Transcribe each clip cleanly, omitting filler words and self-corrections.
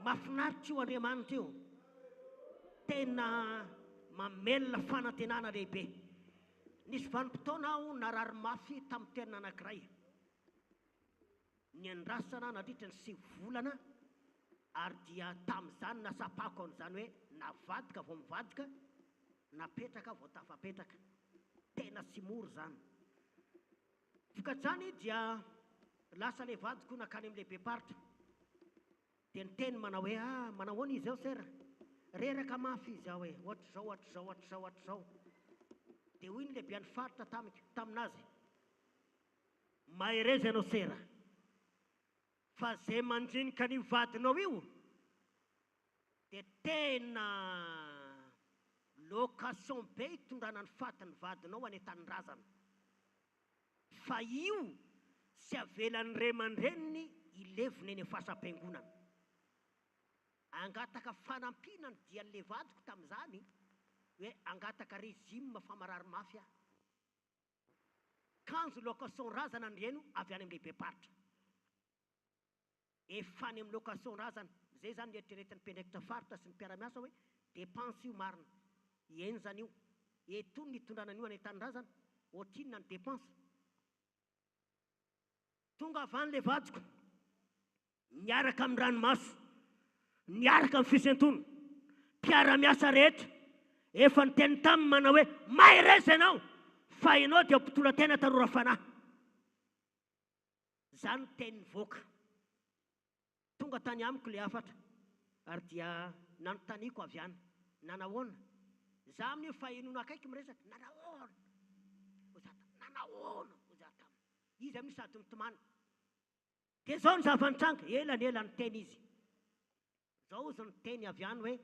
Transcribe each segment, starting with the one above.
Mahafinaritra io Andriamanitra io. Tena mamelona fanantenana lehibe. Nisy vanim-potoana aho narary mafy tamin'ny toerana anankiray. Niandrasana nandritra ny 9 volana ary dia tamin'izany nasapako an'izany hoe navadika vao mivadika, napetraka vao tafapetraka. Tena tsy mora izany. Vokatr'izany dia lasa ilay vadiko nankany amin'ny lehibem-paritra. Dia niteny manao hoe, ah, manahoana izy ao sera? Reraka mafy izy ao e, ohatr'izao, ohatr'izao, ohatr'izao, ohatr'izao. Dia hoy ny lehiben'ny faritra tamiko, tamin'azy, Mahereza ianao sera, fa izay mandinika an'io vadinao io dia tena location be hitondrana ny fatin'ny vadinao any an-tanindrazana. Fa io tsy avelan'ny ray aman-dreniny hilevina eny am-fasam-piangonana. Hangataka fanampiana ny dian'ilay vadiko tamin'izany hoe hangataka régime fa marary mafy aho. Kanjo location razana ny reno avy any amin'ny lehibem-paritra. Efa any amin'ny location razana. Izay izany ny eritreretin'ny mpiandraikitra faritra sy ny mpiara-miasa hoe dépense io marina. Henjana io. Etony ny hitondrana an'io any an-tanindrazana. Ohatrinona ny dépense? Tonga avy any ilay vadiko. Miaraka amin'ny ranomaso, miaraka amin'ny fisentoana, mpiara-miasa rehetra efa niteny taminy manao hoe, Mahereza ianao, fa ianao dia mpitondra tena tanora fanahy. Izany no teny nivoaka. Tonga tany amiko ilay hafatra ary dia nanontaniako avy any, Nanahoana? Izaho amin'io fahenoana akaiky miresaka, Nanahoana? Hoy izaho taminy. Nanahoana? Hoy izaho taminy. Izy amin'io sady mitomany. Dia izao ny zava-nitranga, ela ny ela niteny izy. Izao hozy ny teny avy any hoe,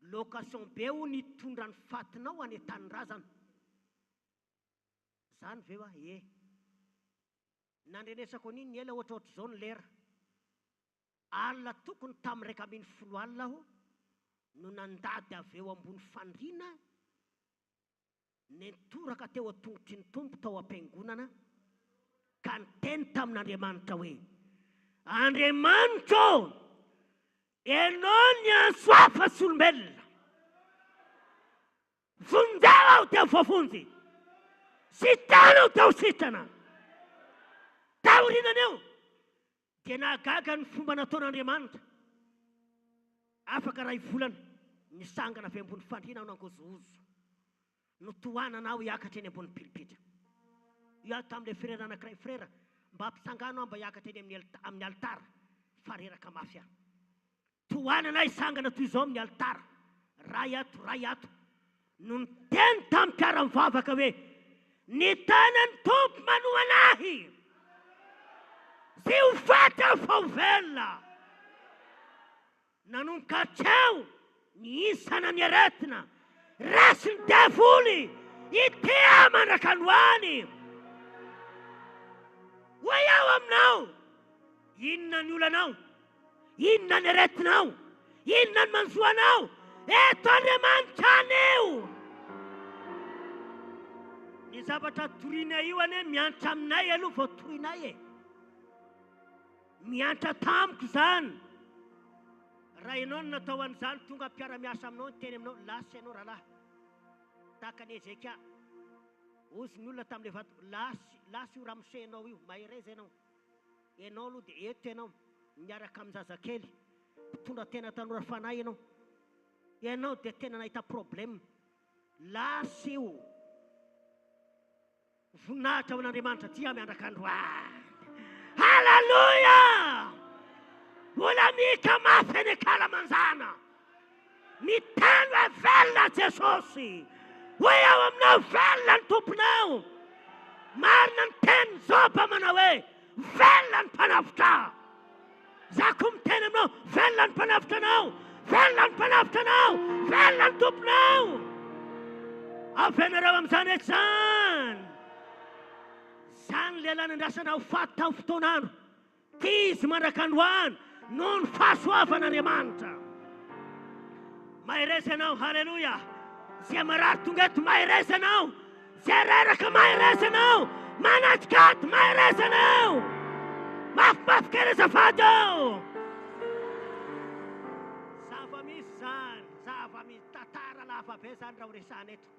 location be hono hitondra ny fatinao any an-tanindrazana. Izany ve hoa? Ie. Nandrenesako an'iny ny ela ohatrohatr'izao ny lera. Alina tokony tamin'ny 11 alina aho no nandady avy eo ambony fandriana Nentoraka teo an-tongotry ny Tompo tao am-piangonana ka niteny tamin'Andriamanitra hoe, Andriamanitra ô, Ianao niantso ahy fa tsy olombelona. Vonjeo aho dia ho voavonjy, sitrano aho dia ho sitrana. Taorianan'io, Dia nahagaga ny fomba nataon'Andriamanitra. Afaka iray volana, nitsangana avy ambony fandriana aho nangozohozo. Notohanana aho hiakatra eny ambony pilipitra. Io aho tamin'ilay frera anankiray, Frera, mba ampitsangano aho mba hiakatra eny amin'ny amin'ny alitara, fa reraka mafy aho. Tohanana hisangana toy izao amin'ny alitara, Ray ato, Ray ato, no niteny tamin'ny mpiara-mivavaka hoe, Ny tanan'ny Tompo manohana ahy! Tsy ho faty aho fa ho velona! Nanomboka hatreo nihisana ny aretina, resin'ny devoly ity aho mandraka androany! Hoy aho aminao, inona ny olanao? Inona ny aretinao? Inona ny manjo anao? Eto Andriamanitra anio! Ny zavatra toriana io anie miantra aminay aloha vao torinay e! Miantra tamiko izany. Raha ianao no natao an'izany, tonga mpiara-miasa aminao niteny aminao, lasa ianao rahalahy. Tahaka an'i Hezekia. Hozy ny olona tamin'ilay vato, lasa, lasa io ramosenao io, mahereza ianao. Ianao aloha dia eto ianao miaraka amin-jazakely, mpitondra tena tanora fanahy ianao. Ianao dia tena nahita problème. Lasa io. Voninahitra ho an'Andriamanitra dia miandraka androany. Haleloia! Mbola mihika mafy eny an-kalamanjana. Miteny hoe velona Jesosy. Hoy aho aminao, velona ny Tomponao. Marina ny tenin'i Joba manao hoe, velona ny Mpanavotra ahy. Izaho koa miteny aminao, velona ny Mpanavotra anao, velona ny Mpanavotra anao, velona ny Tomponao. Avy ianareo amin'izany rehetra izany. Izany lehilahy nandrasana ho faty tamin'ny fotoan'andro. Tia izy mandrak'androany noho ny fahasoavan'Andriamanitra. Mahereza ianao, haleloia. Izay marary tonga eto, mahereza ianao. Izay reraka, mahereza ianao. Manatrika ato, mahereza ianao. Mafimafy kely azafady ô. Zava-misy izany, zava-misy, tantara lava be izany raha ho resahana eto.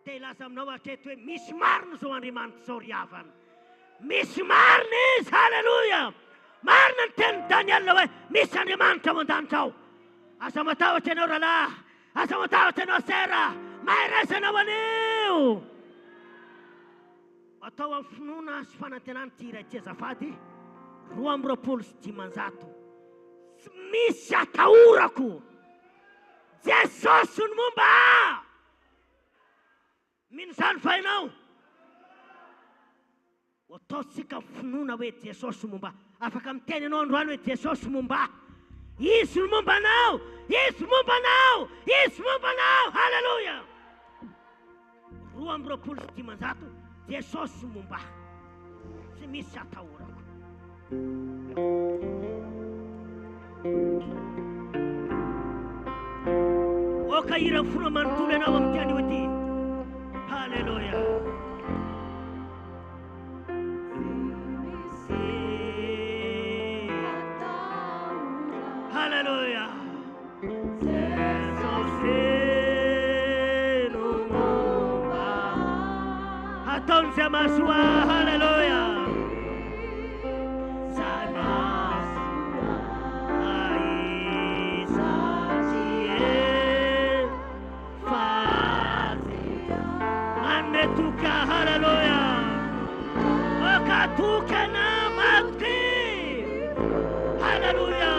Te hilaza aminao hatreto hoe misy marina izao Andriamanitra izao ry havana. Misy marina Izy, haleloia! Marina ny tenin'i Daniela hoe misy Andriamanitra ao an-danitra ao. Aza matahotra ianao rahalahy, aza matahotra ianao sera, mahereza ianao anio. Atao amin'ny finoana sy fanantenana ity hira ity azafady, 522. Tsy misy atahorako. Jesosy no momba ahy. Mino izany va ianao? Ho ataontsika ny finoana hoe Jesosy momba ahy. Afaka miteny ianao androany hoe Jesosy momba ahy. Izy no momba anao! Izy momba anao! Izy momba anao! Haleloia! 522, Jesosy momba ahy. Tsy misy atahorako. Oka hira fona manontolo ianao amin'ity anio ity. Haleloia. Haleloia. Jesosy no momba. Ataon'izay mahasoa. Haleloia. Zay mahasoa ahy satria efa manome toky ahy. Haleloia. Aoka hatoky anah matoky. Haleloia.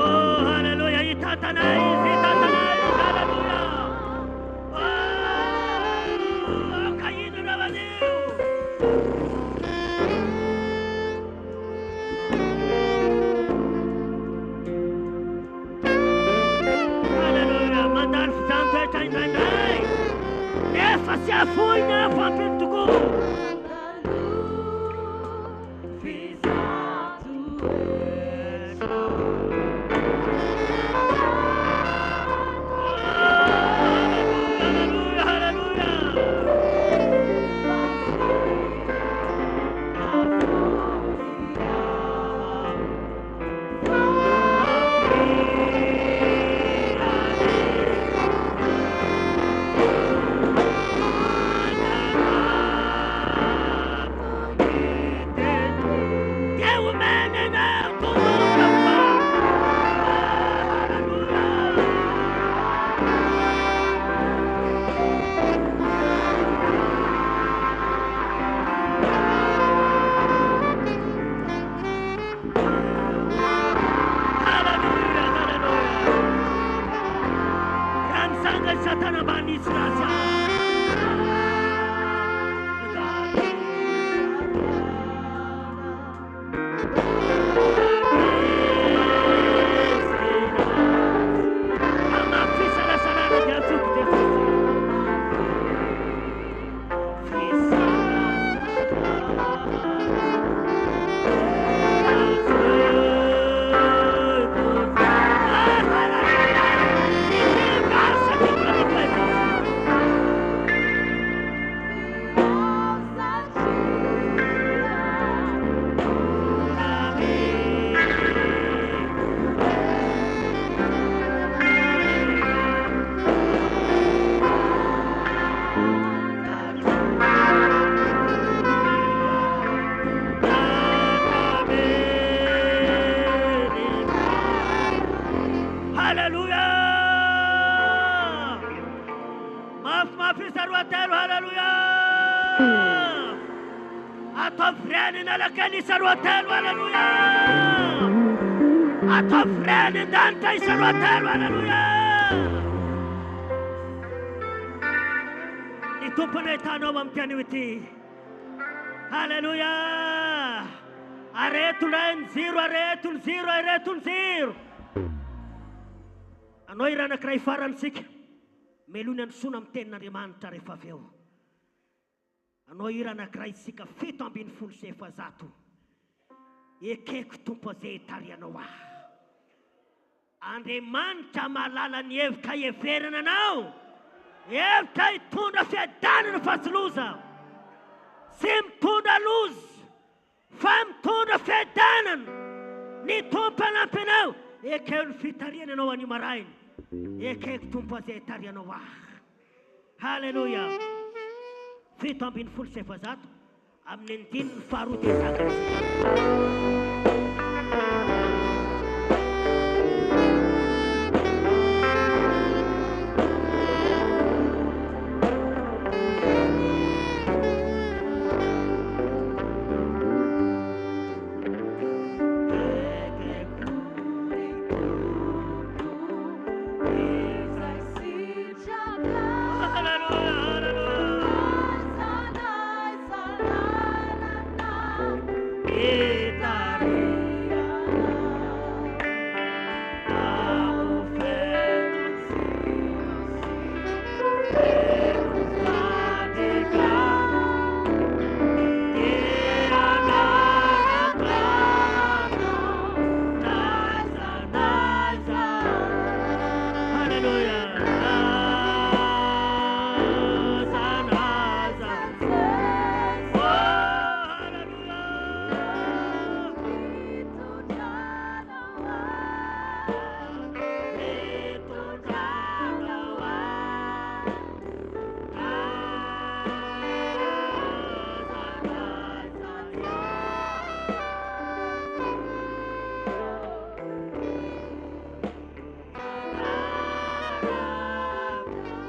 Oh, haleloia, hitantana izy, hitantana izy, haleloia. Oh, aoka hino ireo anio. Haleloia, mandalo fizahan-toetra indraindray, nefa tsy afoiny aho fa ampino tokoa. Dia omena ianao Tompo fa Haleloia. Haleloia, haleloia. Raha nitsanga i Satana mba hanisy ratsy ahy. Haleloia! Mafimafy isa roa telo, haleloia! Ataovy reny Analakely isa roa telo, haleloia! Ataovy reny Andanitra isa roa telo, haleloia! Ny Tompo no ahitanao amin'ity anio ity. Haleloia! Areto indray ny jiro, areto ny jiro, areto ny jiro. Anao hira anankiray farany isika. Melohy ny hadisoana amin'ny tenin'Andriamanitra rehefa avy eo. Anao hira anankiray isika 417. Ekeko Tompo izay hitarihanao ahy. Andriamanitra mahalala ny hevitra hiheverana anao, hevitra hitondra fiadanana fa tsy loza, tsy mitondra loza fa mitondra fiadanana. Ny Tompo hanampy anao, ekeo ny fitarihana anao anio maraina. Ekeko Tompo izay hitarihanao ahy. Haleloia. 417 amin'ny andininy faharoa dia zaka isika.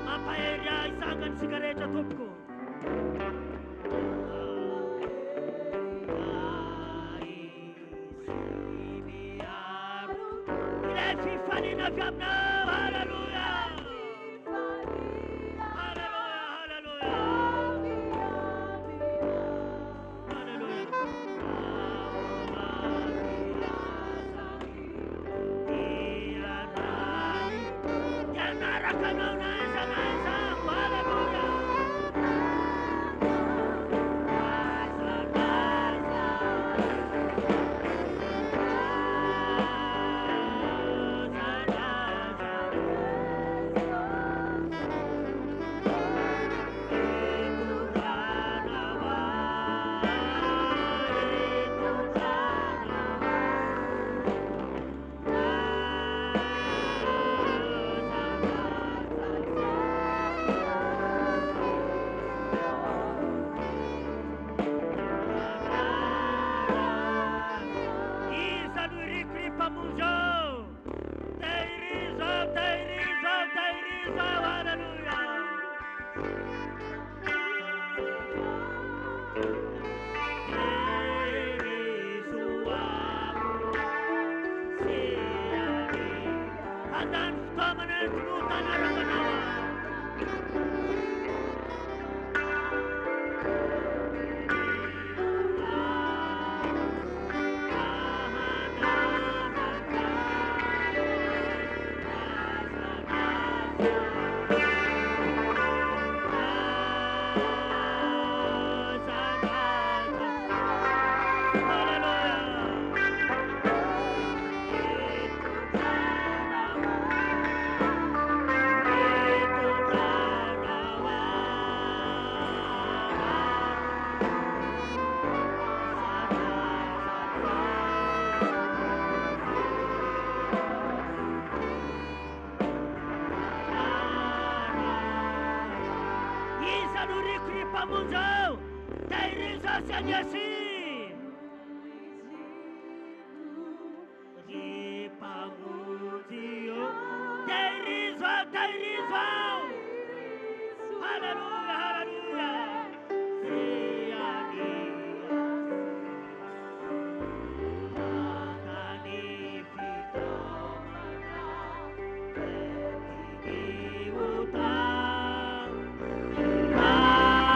Mampahery ahy hitsangana isika rehetra tompoko. Ilay fifaliana avy aminao, haleloia. Haleloia, haleloia. Haleloia. Hanaraka anao na aiza na aiza aho. Haleloia. Aiza na aiza. Aiza na aiza. Itondranao ahy, itondranao Iza no iriko ry Mpamonjy ô? Tehirizo aho, tehirizo aho, tehirizo aho, haleloia. Tehirizo aho, sy any. Handany fitaomana entin'ota hanaraka anao aho. Iza no iriko ry Mpamonjy ô? Tehirizo aho sy aniasy. Ry Mpamonjy ô, tehirizo aho, tehirizo aho. Haleloia, haleloia. Sy aniasy. Andany fitaomana entin'ny ota.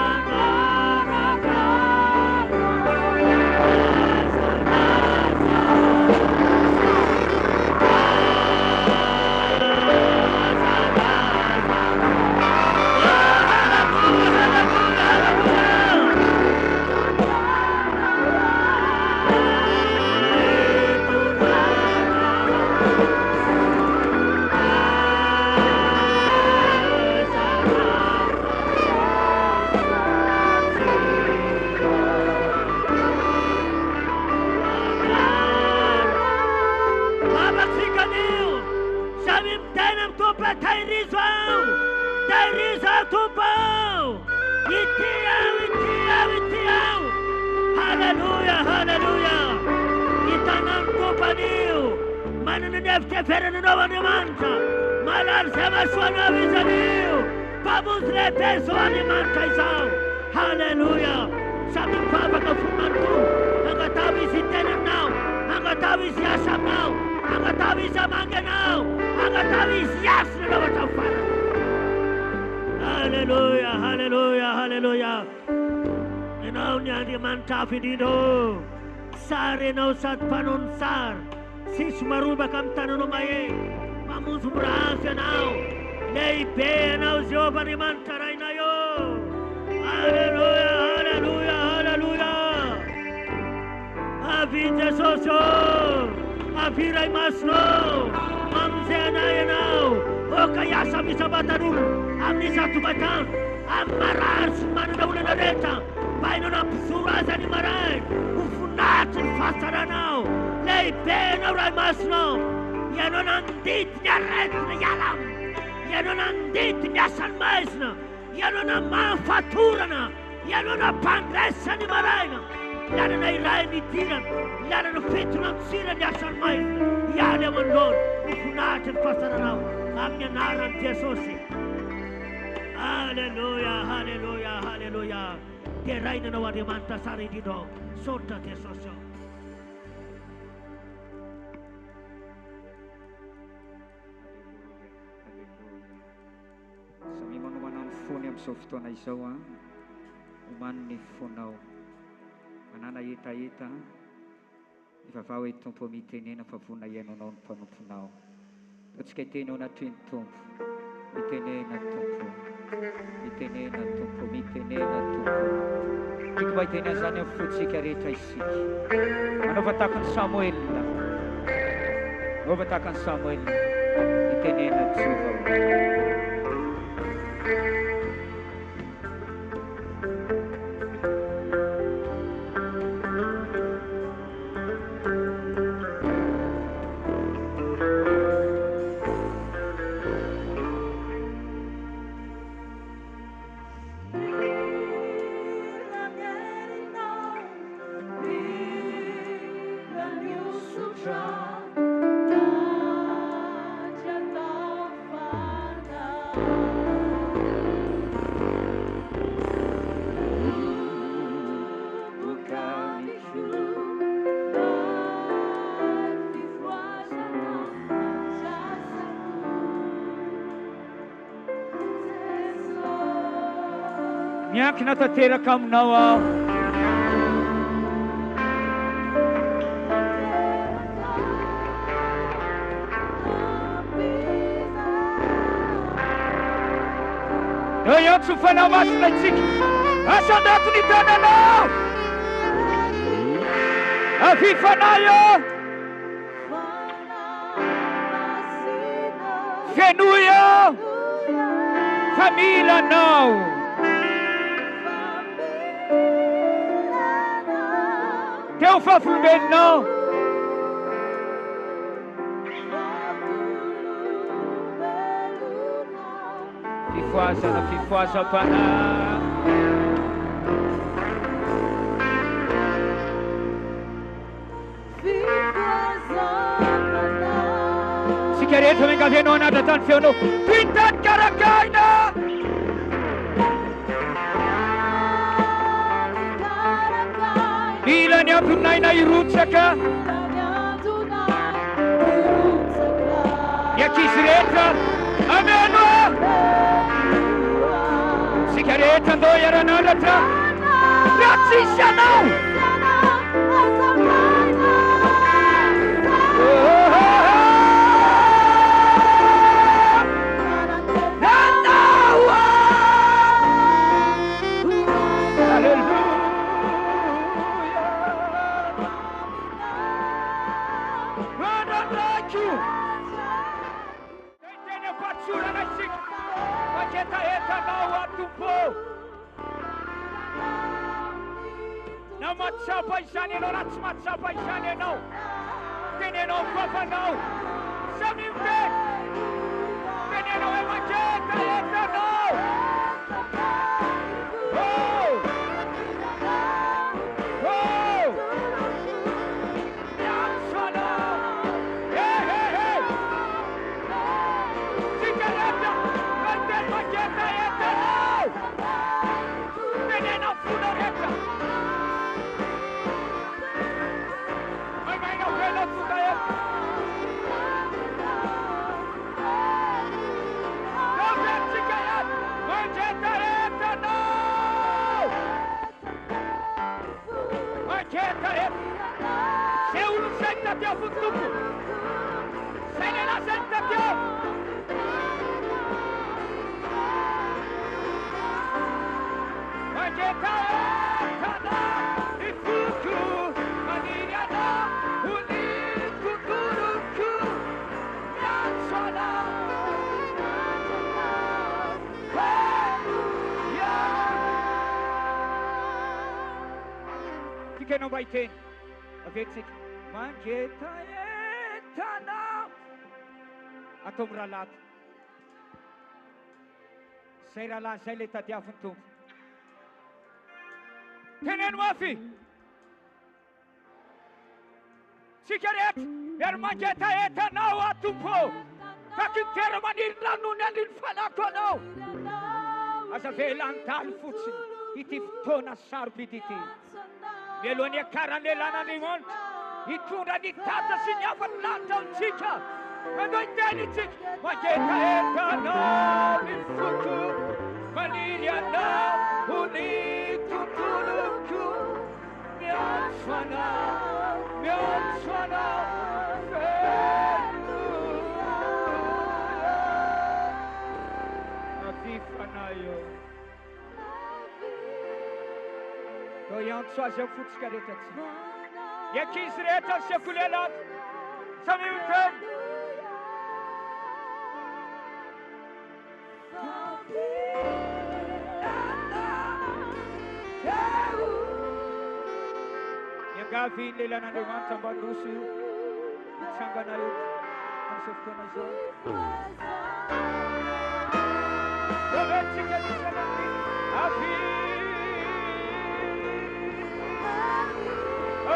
Manaraka anao. Tahirizo aho! Tahirizo aho Tompo ô! Ity aho, ity aho, ity aho! Haleloia, haleloia! Hitanao ny Tompo anio. Manana ny hevitra heverana anao Andriamanitra. Mahalala izay mahasoa anao Izy anio. Mpamonjy lehibe izao Andriamanitra izao. Haleloia! Samy mivavaka fo manontolo. Angataho Izy hiteny aminao. Angataho Izy hiasa aminao. Angataho Izy hamangy anao. Angataho Izy hiasina anao hatramin'ny farany. Haleloia, haleloia, haleloia. Ianao ny Andriamanitra Avo Indrindra ô. Tsara Ianao sady mpanao ny tsara. Tsisy marombaka amin'ny tananao mahery. Mpamonjy mora azo Ianao. Lehibe Ianao Jehovah Andriamanitra Rainay ô. Aleloia, aleloia, aleloia. Avia Jesosy ô. Avia Ray Masina ô. Mamonjy anay Ianao. Aoka hiasa amin'ny isam-batan'olona, amin'ny isan-tokantrano, amin'ny marary sy ny manana olana rehetra. Mba hainao nampijoro azy any maraina ho voninahitry ny fahatsaranao. Lehibe Ianao Ray Masina ô. Ianao nandidy ny aretina hiala aminy. Ianao nandidy ny asan'ny maizina. Ianao namaha ny fatorana. Ianao nampandresy any maraina. Lalana iray nidirana, lalana fito nandosirana ny asan'ny maizina. Hiala eo anoloana ho voninahitry ny fahatsaranao. Amin'ny anaran'i Jesosy. Aleloia, haleloia, haleloia. Deraina anao Andriamanitra tsara indrindra ô. Saotra Jesosy ô. Aleloia, aleloia. Samia manomana ny fony amin'izao fotoana izao an. Omano ny fonao. Manàna hetaheta. Mivavaha hoe, Tompo ô, mitenena fa vonona hihaino Anao ny mpanomponao. Ataontsika hiteny eo anatrehan'ny Tompo. Mitenena, Tompo ô. Mitenena, Tompo ô. Mitenena, Tompo ô. Tiako mba hiteny an'izany amin'ny fontsika rehetra isika. Manaova tahaka an'i Samoela. Manaova tahaka an'i Samoela. Mitenena, Jehovah ô. Miankina tanteraka aminao aho. Eo hiantso ny Fanahy Masina isika. Asandrato ny tananao. Avia Fanahy ô. Fenoy aho fa mila Anao. Te ho vavolombelonao. Fifohazana, fifohazam-panahy. Isika rehetra miangavy anao hanandratra ny feonao toy ny tany karakaina. Mila ny anton'aina hirotsaka. Ny ankizy rehetra, ameno. Isika rehetra andao hiara-hanandratra. Raha tsisy anao. Na mahatsapa izany ianao na tsy mahatsapa izany ianao, teneno amin'ny vavanao. Samia miteny. Teneno. Teneno hoe mangetaheta Anao. Oh! Oh! Miantso Anao. Hey, hey, hey! Tsika rehetra no hiteny mangetaheta Anao. Teneno amin'ny fonao rehetra. Maimaina ve ianao tonga eto? Averintsika ihany, mangetaheta Anao! Mangetaheta. Izay olona izay no tadiavin'ny Tompo. Izay lehilahy izay no tadiaviny. Mangetaheta Anao ny foko, maniry Anao ho ny tontoloko. Miantso Anao, Haleloia. Tiako ianao mba hiteny. Averintsika. Mangetaheta Anao. Atao mirahalahy. Zay rahalahy zay le tadiavin'ny Tompo. Teneno mafy. Tsika rehetra miary mangetaheta anao aho Tompo ô. Taky ny tera maniry ny rano ny andrin'ny fanako anao. Aza avela handalo fotsiny ity fotoana sarobidy ity. Mialoha ny hiakaran'ny lehilahin'Andriamanitra hitondra ny tata sy ny hafatry lanitra amintsika. Andeha hiteny isika. Mangetaheta anao ny foko, maniry anao ho ny tontoloko. Miantso anao, miantso anao, feno. Avia fanahy ô. Ndao hiantso azy amin'ny fontsika rehetra tsika. Ny ankizy rehetra ny sekoly alahady, samia miteny. Miangavy ny lehilahin'Andriamanitra mba handroso hitsangana eto amin'izao fotoana izao. Aventsika ny sanatria. Avia,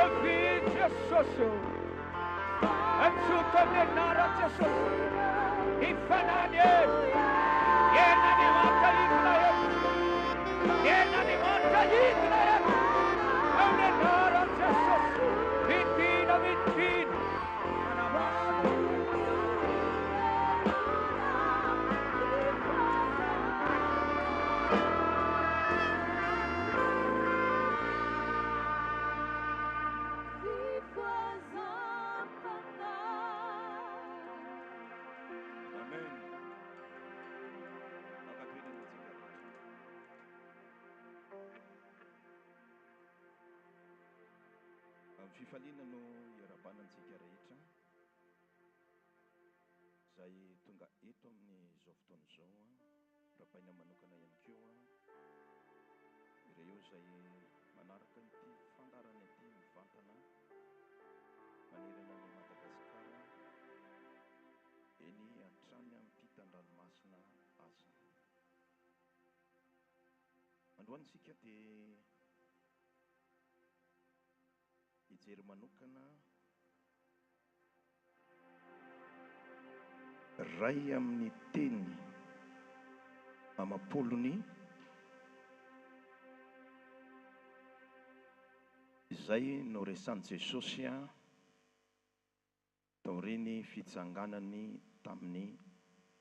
avia Jesosy ô. Antsoiko amin'ny anaran'i Jesosy. Ny fanahiny hery. Herin'Andriamanitra hidina eto. Herin'Andriamanitra hidina eto. Amin'ny anaran'i Jesosy. Midina, midina. Fanahy Masina. Amen. Maka toerana antsika rehetra. Amin'ny fifaliana no iarabana antsika rehetra izay tonga eto amin'izao fotoana izao. Rabaina manokana ihany koa ireo izay manaraka ity fandaharana ity mivantana manerana an'i Madagasikara, eny hatrany ampitan-dranomasina aza. Androany isika dia hijery manokana Ray amin'ny teny amam-polony izay noresahan'i Jesosy taorian'ny fitsanganany tamin'ny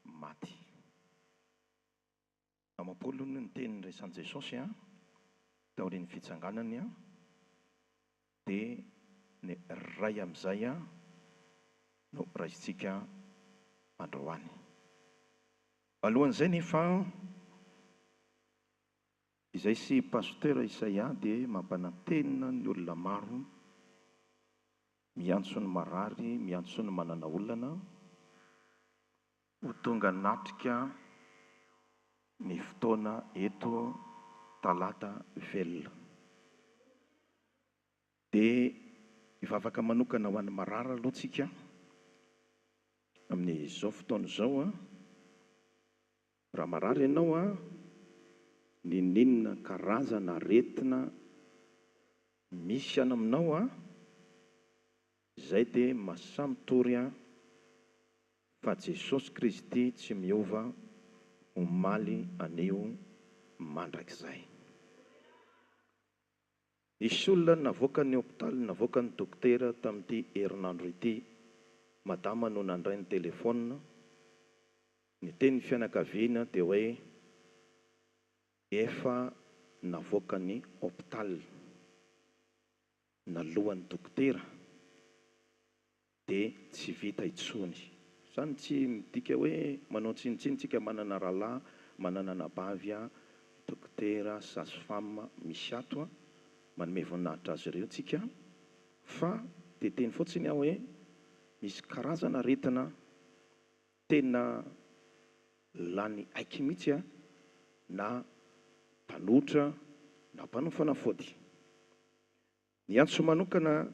maty. Amam-polony ny teny noresahan'i Jesosy taorian'ny fitsanganany. Dia ny iray amin'izay no raisintsika androany. Alohan'izay nefa, izay sy Pasteur Isaia dia mampanantena ny olona maro, miantso ny marary, miantso ny manana olana, ho tonga hanatrika ny fotoana eto Talata Velona. Dia hivavaka manokana ho an'ny marary aloha tsika amin'izao fotoana izao an. Raha marary ianao an, n'inon'inona karazana aretina misy any aminao an, izay dia masaha mitory an, fa Jesosy Kristy tsy miova omaly anio mandrakizay. Nisy olona navoakan'ny hopitaly navoakan'ny dokotera tamin'ity herinandro ity, madama no nandray ny telephone, ny tenin'ny fianakaviana dia hoe efa navoakan'ny hopitaly naloan'ny dokotera. dia tsy vita intsony. Izany tsy midika hoe manao tsinontsinona tsika manana rahalahy, manana anabavy, dokotera, sage femme misy ato, manome voninahitra azy ireo tsika fa te hiteny fotsiny aho hoe misy karazana aretina tena lany aiky mihitsy na mpanotra na mpanao fanafody. Ny antso manokana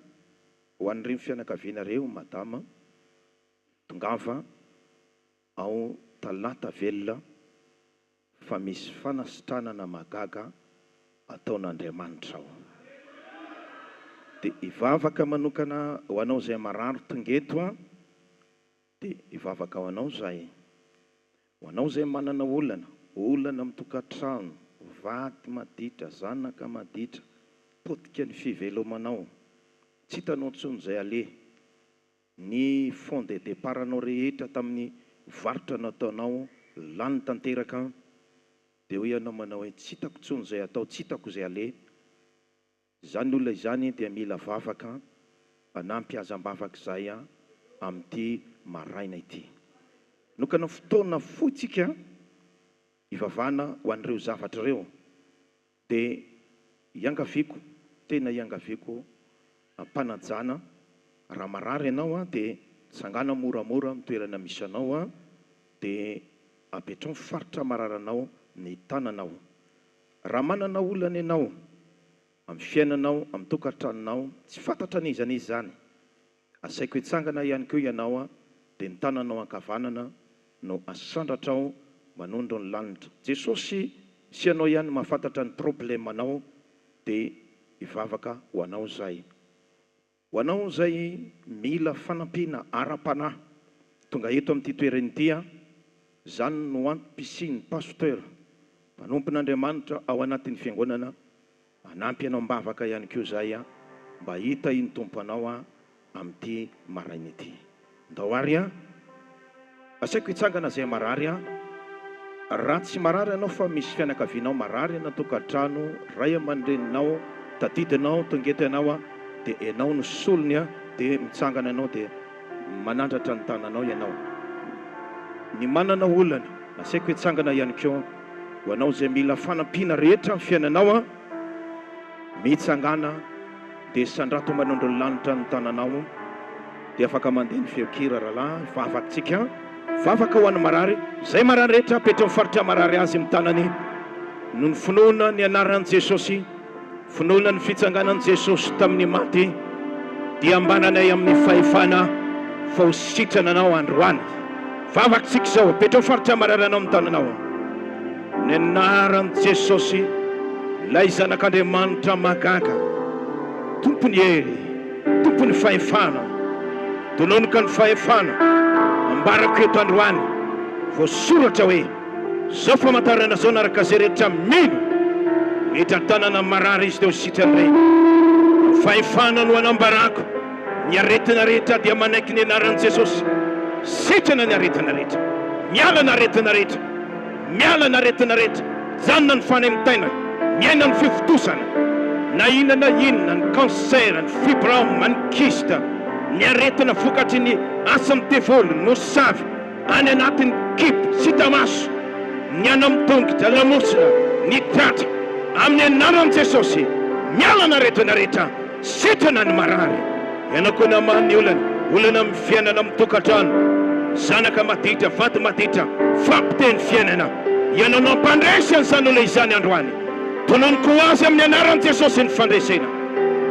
ho an'ireo fianakaviana ireo madama, tongava ao Talata velona fa misy fanasitranana mahagaga ataon'Andriamanitra ao. Dia hivavaka manokana ho anao izay marary tonga eto an, dia hivavaka ho anao izahay. Ho anao izay manana olana, olana amin'ny tokantrano, vady maditra, zanaka maditra, potika ny fivelomanao, tsy hitanao intsony izay aleha, ny fonds de départ anao rehetra tamin'ny varotra nataonao lany tanteraka, dia hoy ianao manao hoe tsy hitako intsony izay atao, tsy hitako izay aleha, Izany olona izany dia mila vavaka hanampy azy am-bavaka izay amin'ity maraina ity. Nokana fotoana fohy tsika hivavahana ho an'ireo zavatra ireo dia iangaviako, tena iangaviako am-panajana, raha marary ianao dia tsangana moramora amin'ny toerana misy anao dia apetraho ny faritra mararanao ny tananao. Raha manana olana ianao amin'ny fiainanao, amin'ny tokantranonao, tsy fantatra n'iza n'iza izany, asaiko hitsangana ihany koa ianao dia ny tananao ankavanana no asandratrao manondro ny lanitra. Jesosy sy ianao ihany mahafantatra ny problème-nao dia hivavaka ho anao izahay. Ho anao izay mila fanampiana ara-panahy tonga eto amin'ity toerana ity an, izany no antom-pisian'ny Pasteur, mpanompon'Andriamanitra ao anatin'ny fiangonana, hanampy anao am-bavaka ihany koa izahay an, mba hitahian'ny Tompo anao an, amin'ity maraina ity. Ndao ary an! Asaiko hitsangana izay marary an! Raha tsy marary ianao fa misy fianakavianao marary any an-tokantrano, ray aman-dreninao, tadidinao, tonga eto ianao an, dia ianao no solony an, dia mitsangana ianao dia manandratra ny tananao ianao. Ny manana olana, asaiko hitsangana ihany koa, ho anao izay mila fanampiana rehetra amin'ny fiainanao an, Mitsangàna dia sandrato manondro ny lanitra ny tananao dia afaka mandeha ny feon-kira rahalahy vavatsika vavaka ho an'ny marary izay marary rehetra apetrao faritra marary azy ny tanany noho ny finoana ny anaran'i Jesosy finoana ny fitsanganan'i Jesosy tamin'ny maty dia ambananay amin'ny fahefana fa ho sitrana anao androany vavatsika izao apetrao faritra marary anao ny tananao Ny anaran'i Jesosy, ilay Zanak'Andriamanitra mahagaga, Tompon'ny hery, Tompon'ny fahefana, tononoka ny fahefana, ambarako eto androany, voasoratra hoe, Izao famantarana izao naraka izay rehetra mino, metra-tanana amin'ny marary izy dia ho sitrany ireny. Ny fahefana no anambarako, ny aretina rehetra dia manaiky ny anaran'i Jesosy, sitrana ny aretina rehetra, miala ny aretina rehetra. Miala ny aretina rehetra, mijanona ny fanaintainana, miaina ny fifontosana, na inona na inona, ny cancer, ny fibrome, ny kyste, ny aretina vokatry ny asan'ny devoly, ny mosavy, any anatin'ny kibo, tsy hita maso, ny any amin'ny tongotra, lamosina, ny tratra, amin'ny anaran'i Jesosy, miala ny aretina rehetra. Sitrana ny marary. Ianao koa namaha ny olana, olana amin'ny fiainana amin'ny tokantrano, zanaka maditra, vady maditra, fampiteny fiainana. Ianao no hampandresy an'izany olona izany androany. Tononiko ho azy amin'ny anaran'i Jesosy ny fandresena.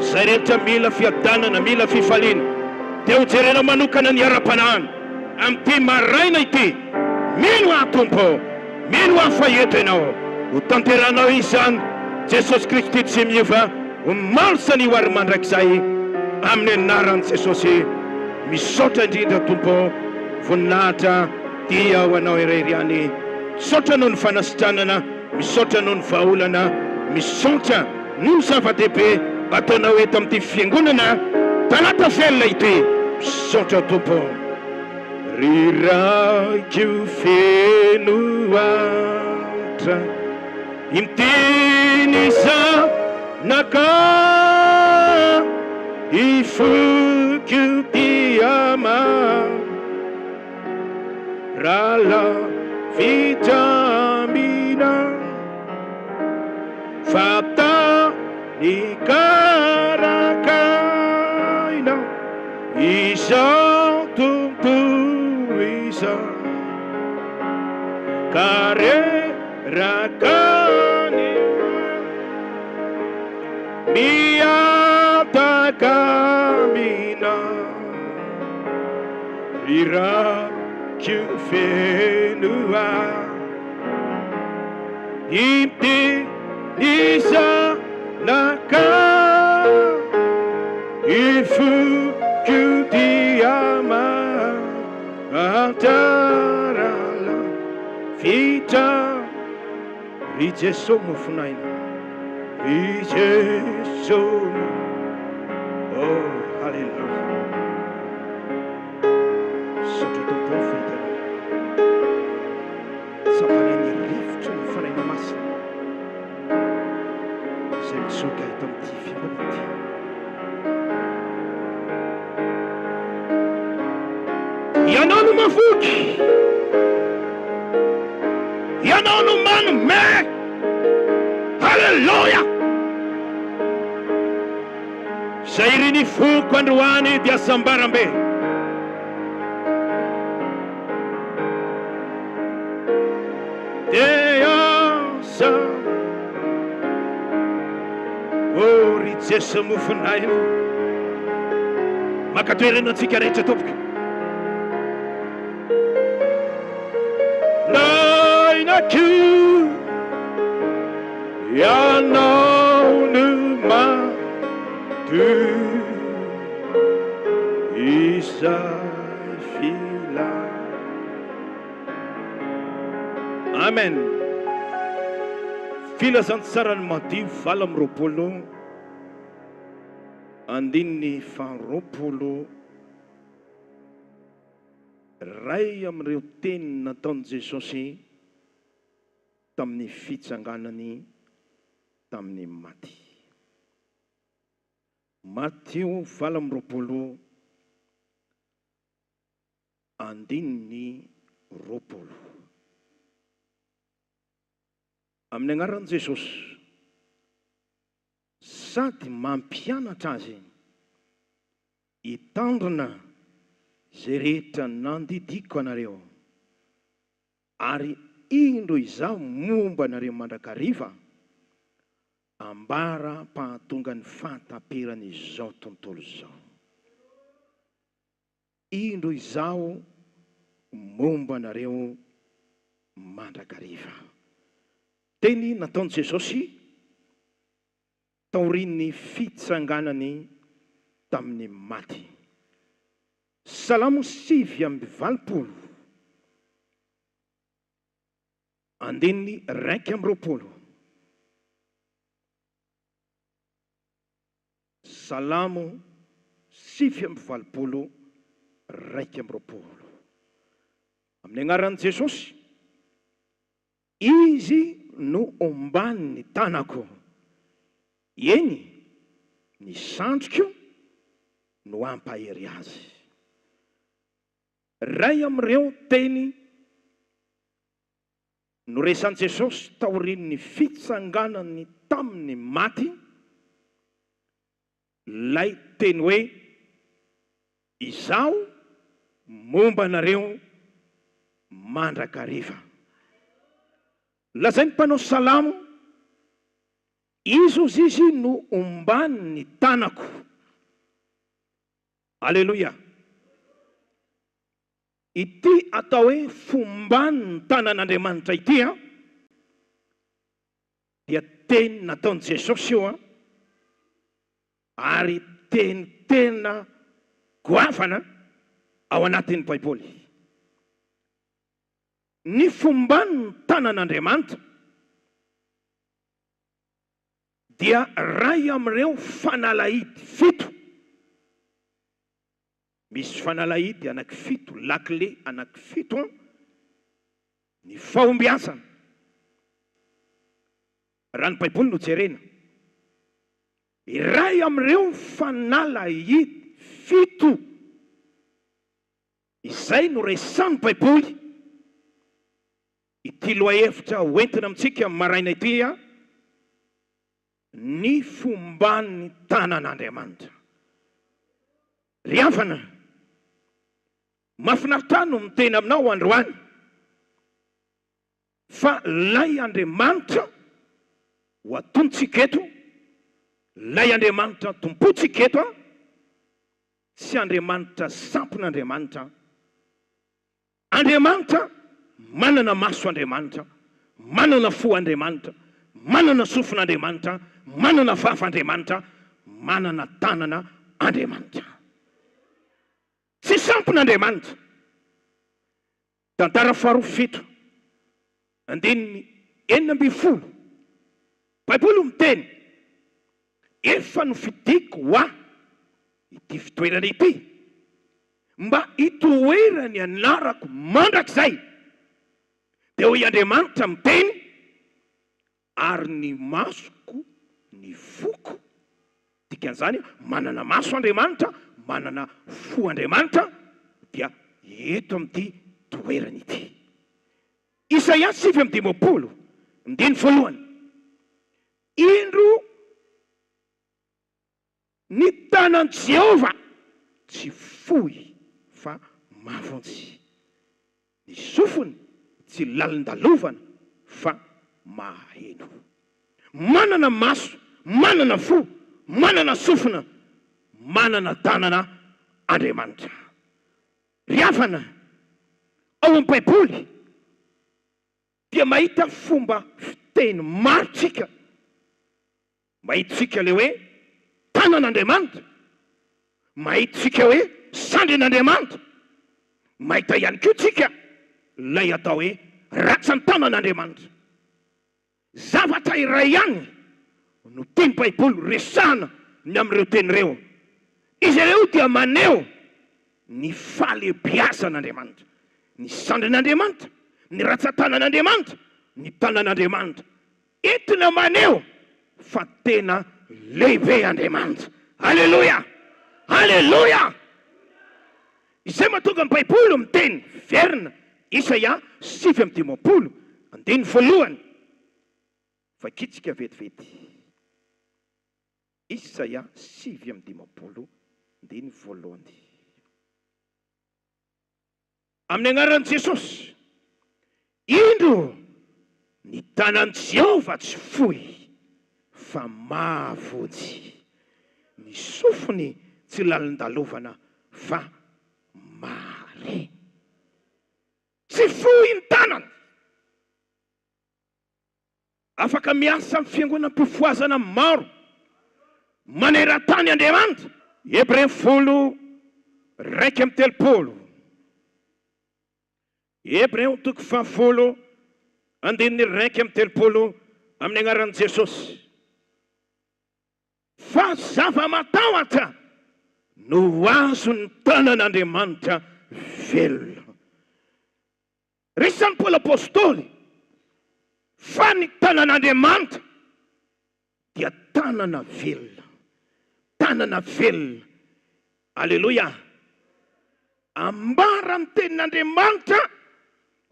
Izay rehetra mila fiadanana, mila fifaliana, dia ho jerena manokana ny ara-panahiny amin'ity maraina ity. Mino aho Tompo ô! Mino aho fa eto Ianao. Ho tanterahanao izany, Jesosy Kristy tsy miova, omaly sy anio ary mandrakizay, amin'ny anaran'i Jesosy. Misaotra indrindra Tompo, voninahitra dia ho Anao irery ihany. Misaotra noho ny fanasitranana, misaotra noho ny vahaolana, misaotra noho ny zava-dehibe ataonao eto amin'ity fiangonana Talata Velona ity. Misaotra Tompo. Ry Raiko feno antra, Inteny zanaka Ifoko dia Ralavitra aminao Fa tany karankaina Izao tontolo izao Ka reraka ny Mihataka aminao Ry Raiko feno ahy Inty ny zanaka Ny foko dia mahantra Lavitra Ry Jeso mofon'aina Ry Jeso Oh haleloia Misaotra Tompo ô fahitana Tsapanay ny rivotry ny Fanahinao Masina izay mitsoka eto amin'ity fiangonana ity. Ianao no mavoky, Ianao no manome. Haleloia! Izay irin'ny foko androany dia sambarambe. Dia asa. Oh ry Jeso mofon'aina. Maka toerana antsika rehetra tompoko. Nainako Ianao no madio izay fila. Amen. Filazantsaran'i Matio 28 andininy faharoapolo. Iray amin'ireo teny nataon'i Jesosy tamin'ny fitsanganany tamin'ny maty. Matio 28 andininy 20. Amin'ny anaran'i Jesosy, sady mampianatra azy hitandrina izay rehetra nandidiako anareo, ary indro Izaho momba anareo mandrakariva, ambara-pahatonga ny fahataperan'izao tontolo izao. Indro Izaho momba anareo mandrakariva. Teny nataon'i Jesosy taorian'ny fitsanganany tamin'ny maty. Salamo 89, andininy 21. Salamo 89 21. Amin'ny anaran'i Jesosy, Izy no omban'ny tanako, eny, ny sandriko no hampahery azy. Iray amin'ireo teny Noresan'i Jesosy taorian'ny fitsanganany tamin'ny maty ilay teny hoe, Izaho momba anareo mandrakariva. Lazain'ny mpanao salamo, Izy hozy izy no omban'ny tanako. Aleloia! Ity atao hoe fomban'ny tanan'Andriamanitra ity an, dia teny nataon'i Jesosy io an, ary teny tena goavana ao anatin'ny Baiboly. Ny fomban'ny tanan'Andriamanitra dia iray amin'ireo fanalahidy fito. Misy fanalahidy anankifito, lakile anankifito an, ny fahombiazana. Raha ny Baiboly no jerena, iray amin'ireo fanalahidy fito izay no resahin'ny Baiboly ity lohahevitra hoentina amintsika maraina ity an, ny fomban'ny tanan'Andriamanitra. Ry havana, mahafinaritra ahy no miteny aminao androany fa ilay Andriamanitra ho atontsika eto, ilay Andriamanitra tompontsika eto, tsy Andriamanitra sampin'Andriamanitra. Andriamanitra, manana maso Andriamanitra, manana fo Andriamanitra, manana sofina Andriamanitra, manana vava Andriamanitra, manana tanana Andriamanitra. Tsy sampona Andriamanitra. Tantara faharoa fito, andininy 16, Baiboly miteny, Efa nofidiko ho ahy ity fitoerana ity, mba hitoeran'ny anarako mandrakizay. Dia hoy Andriamanitra miteny, Ary ny masoko, ny foko, dikan'izany, manana maso Andriamanitra, manana fo Andriamanitra, dia eto amin'ity toerana ity. Isaia 59, andininy voalohany, Indro ny tanan'i Jehovah tsy fohy fa mahavonjy, ny sofiny tsy lalin-dalovana fa maheno. Manana maso, manana fo, manana sofina, manana tanana Andriamanitra. Ry havana, ao amin'ny Baiboly dia mahita fomba fiteny maro tsika. Mahita tsika ilay hoe tanan'Andriamanitra, mahita tsika hoe sandrin'Andriamanitra, mahita ihany koa tsika ilay atao hoe ratsan-tanan'Andriamanitra. Zavatra iray ihany no tian'ny Baiboly resahana ny amin'ireo teny ireo. Izy ireo dia maneho ny fahalehibiazan'Andriamanitra, ny sandrin'Andriamanitra, ny ratsan-tanan'Andriamanitra, ny tanan'Andriamanitra. Entina maneho fa tena lehibe Andriamanitra. Aleloia! Aleloia! Izay mahatonga ny Baiboly miteny verina, Isaia 59, andininy voalohany. Vakitsika vetivety. Isaia 59, andininy voalohany. Amin'ny anaran'i Jesosy, indro ny tanan'i Jehovah tsy fohy fa mahavonjy, ny sofiny tsy lalin-dalovana fa mahare. Tsy fohy ny tanany. Afaka miasa amin'ny fiangonam-pifohazana maro maneran-tany Andriamanitra. Hebreo 10:31. Hebreo toko fahafolo andininy 31 amin'ny anaran'i Jesosy. Fa zava-matahotra no ho azon'ny tanan'Andriamanitra velona. Resahin'i Paoly Apostoly fa ny tanan'Andriamanitra dia tanana velona. Tanana velona. Aleloia! Ambaran'ny Tenin'Andriamanitra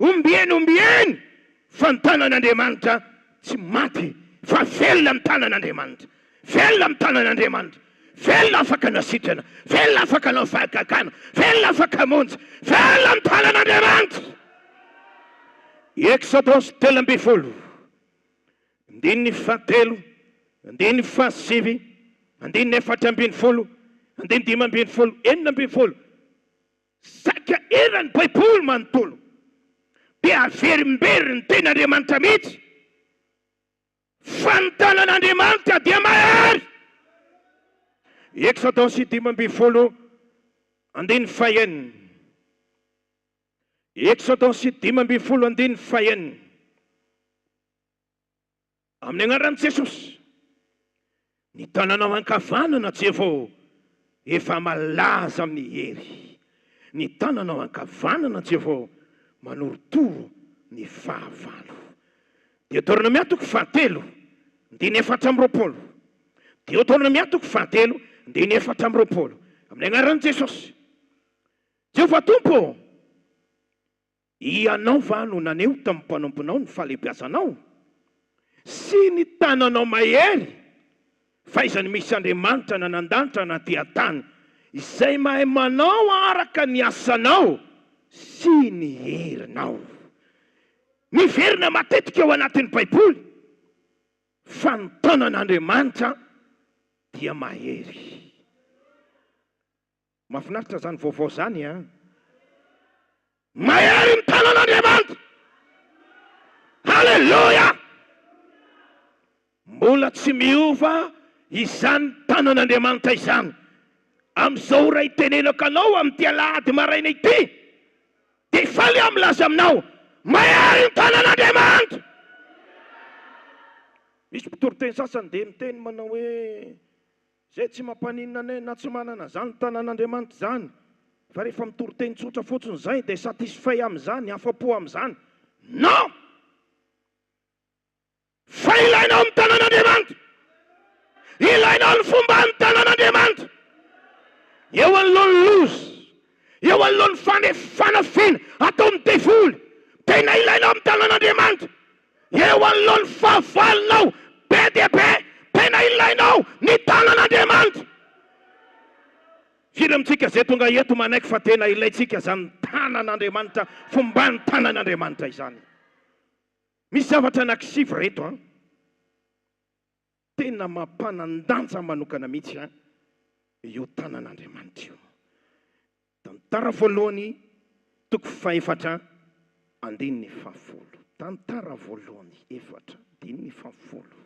ombieny ombieny fa ny tanan'Andriamanitra tsy maty fa velona ny tanan'Andriamanitra. Velona ny tanan'Andriamanitra. Velona afaka nasitrana, velona afaka hanao fahagagana, velona afaka hamonjy, velona ny tanan'Andriamanitra. Eksodosy 13, andininy fahatelo, andininy fahasivy, andininy 14, andininy 15, 16. Saika eran'ny Baiboly manontolo dia averimberiny ny tenin'Andriamanitra mihitsy fa ny tanan'Andriamanitra dia mahery. Eksodosy 15 andininy fahenina. Eksodosy 15 andininy fahenina. Amin'ny anaran'i Jesosy, ny tananao ankavanana Jehovah ô, efa malaza amin'ny hery. Ny tananao ankavanana Jehovah ô, manorotoro ny fahavalo. Deoteronomia toko fahatelo, andininy 24. Deoteronomia toko fahatelo, andininy 24. Amin'ny anaran'i Jesosy. Jehovah Tompo ô! Ianao va no naneho tamin'ny mpanomponao ny fahalehibiazanao sy ny tananao mahery? Fa iza no misy Andriamanitra na an-danitra na aty an-tany, izay mahay manao araka ny asanao sy ny herinao? Miverina matetika ao anatin'ny Baiboly fa ny tanan'Andriamanitra dia mahery. Mahafinaritra zany vaovao zany an! Mahery ny tanan'Andriamanitra! Haleloia! Mbola tsy miova izany tanan'Andriamanitra izany. Amin'izao ora itenenako anao amin'ity alahady maraina ity, dia faly aho milaza aminao, mahery ny tanan'Andriamanitra! Misy mpitoriteny sasany dia miteny manao hoe, Izay tsy mampaninona anay na tsy manana izany tanan'Andriamanitra izany fa rehefa mitory teny tsotra fotsiny izay dia satisfait amin'izany, afa-po amin'izany. Non! Fa ilainao ny tanan'Andriamanitra! Ilainao ny fomban'ny tanan'Andriamanitra! Eo anoloan'ny loza, eo anoloan'ny fanefanafiana ataon'ny devoly, tena ilainao ny tanan'Andriamanitra! Eo anoloan'ny fahavalonao be dia be, tena ilainao ny tanan'Andriamanitra. Firy amintsika izay tonga eto manaiky fa tena ilaintsika izany tanan'Andriamanitra, fomban'ny tanan'Andriamanitra izany? Misy zavatra anankisivy ireto an! Tena mampanan-danja manokana mihitsy an io tanan'Andriamanitra io. Tantara voalohany toko fahefatra andininy fahafolo. Tantara voalohany efatra andininy fahafolo.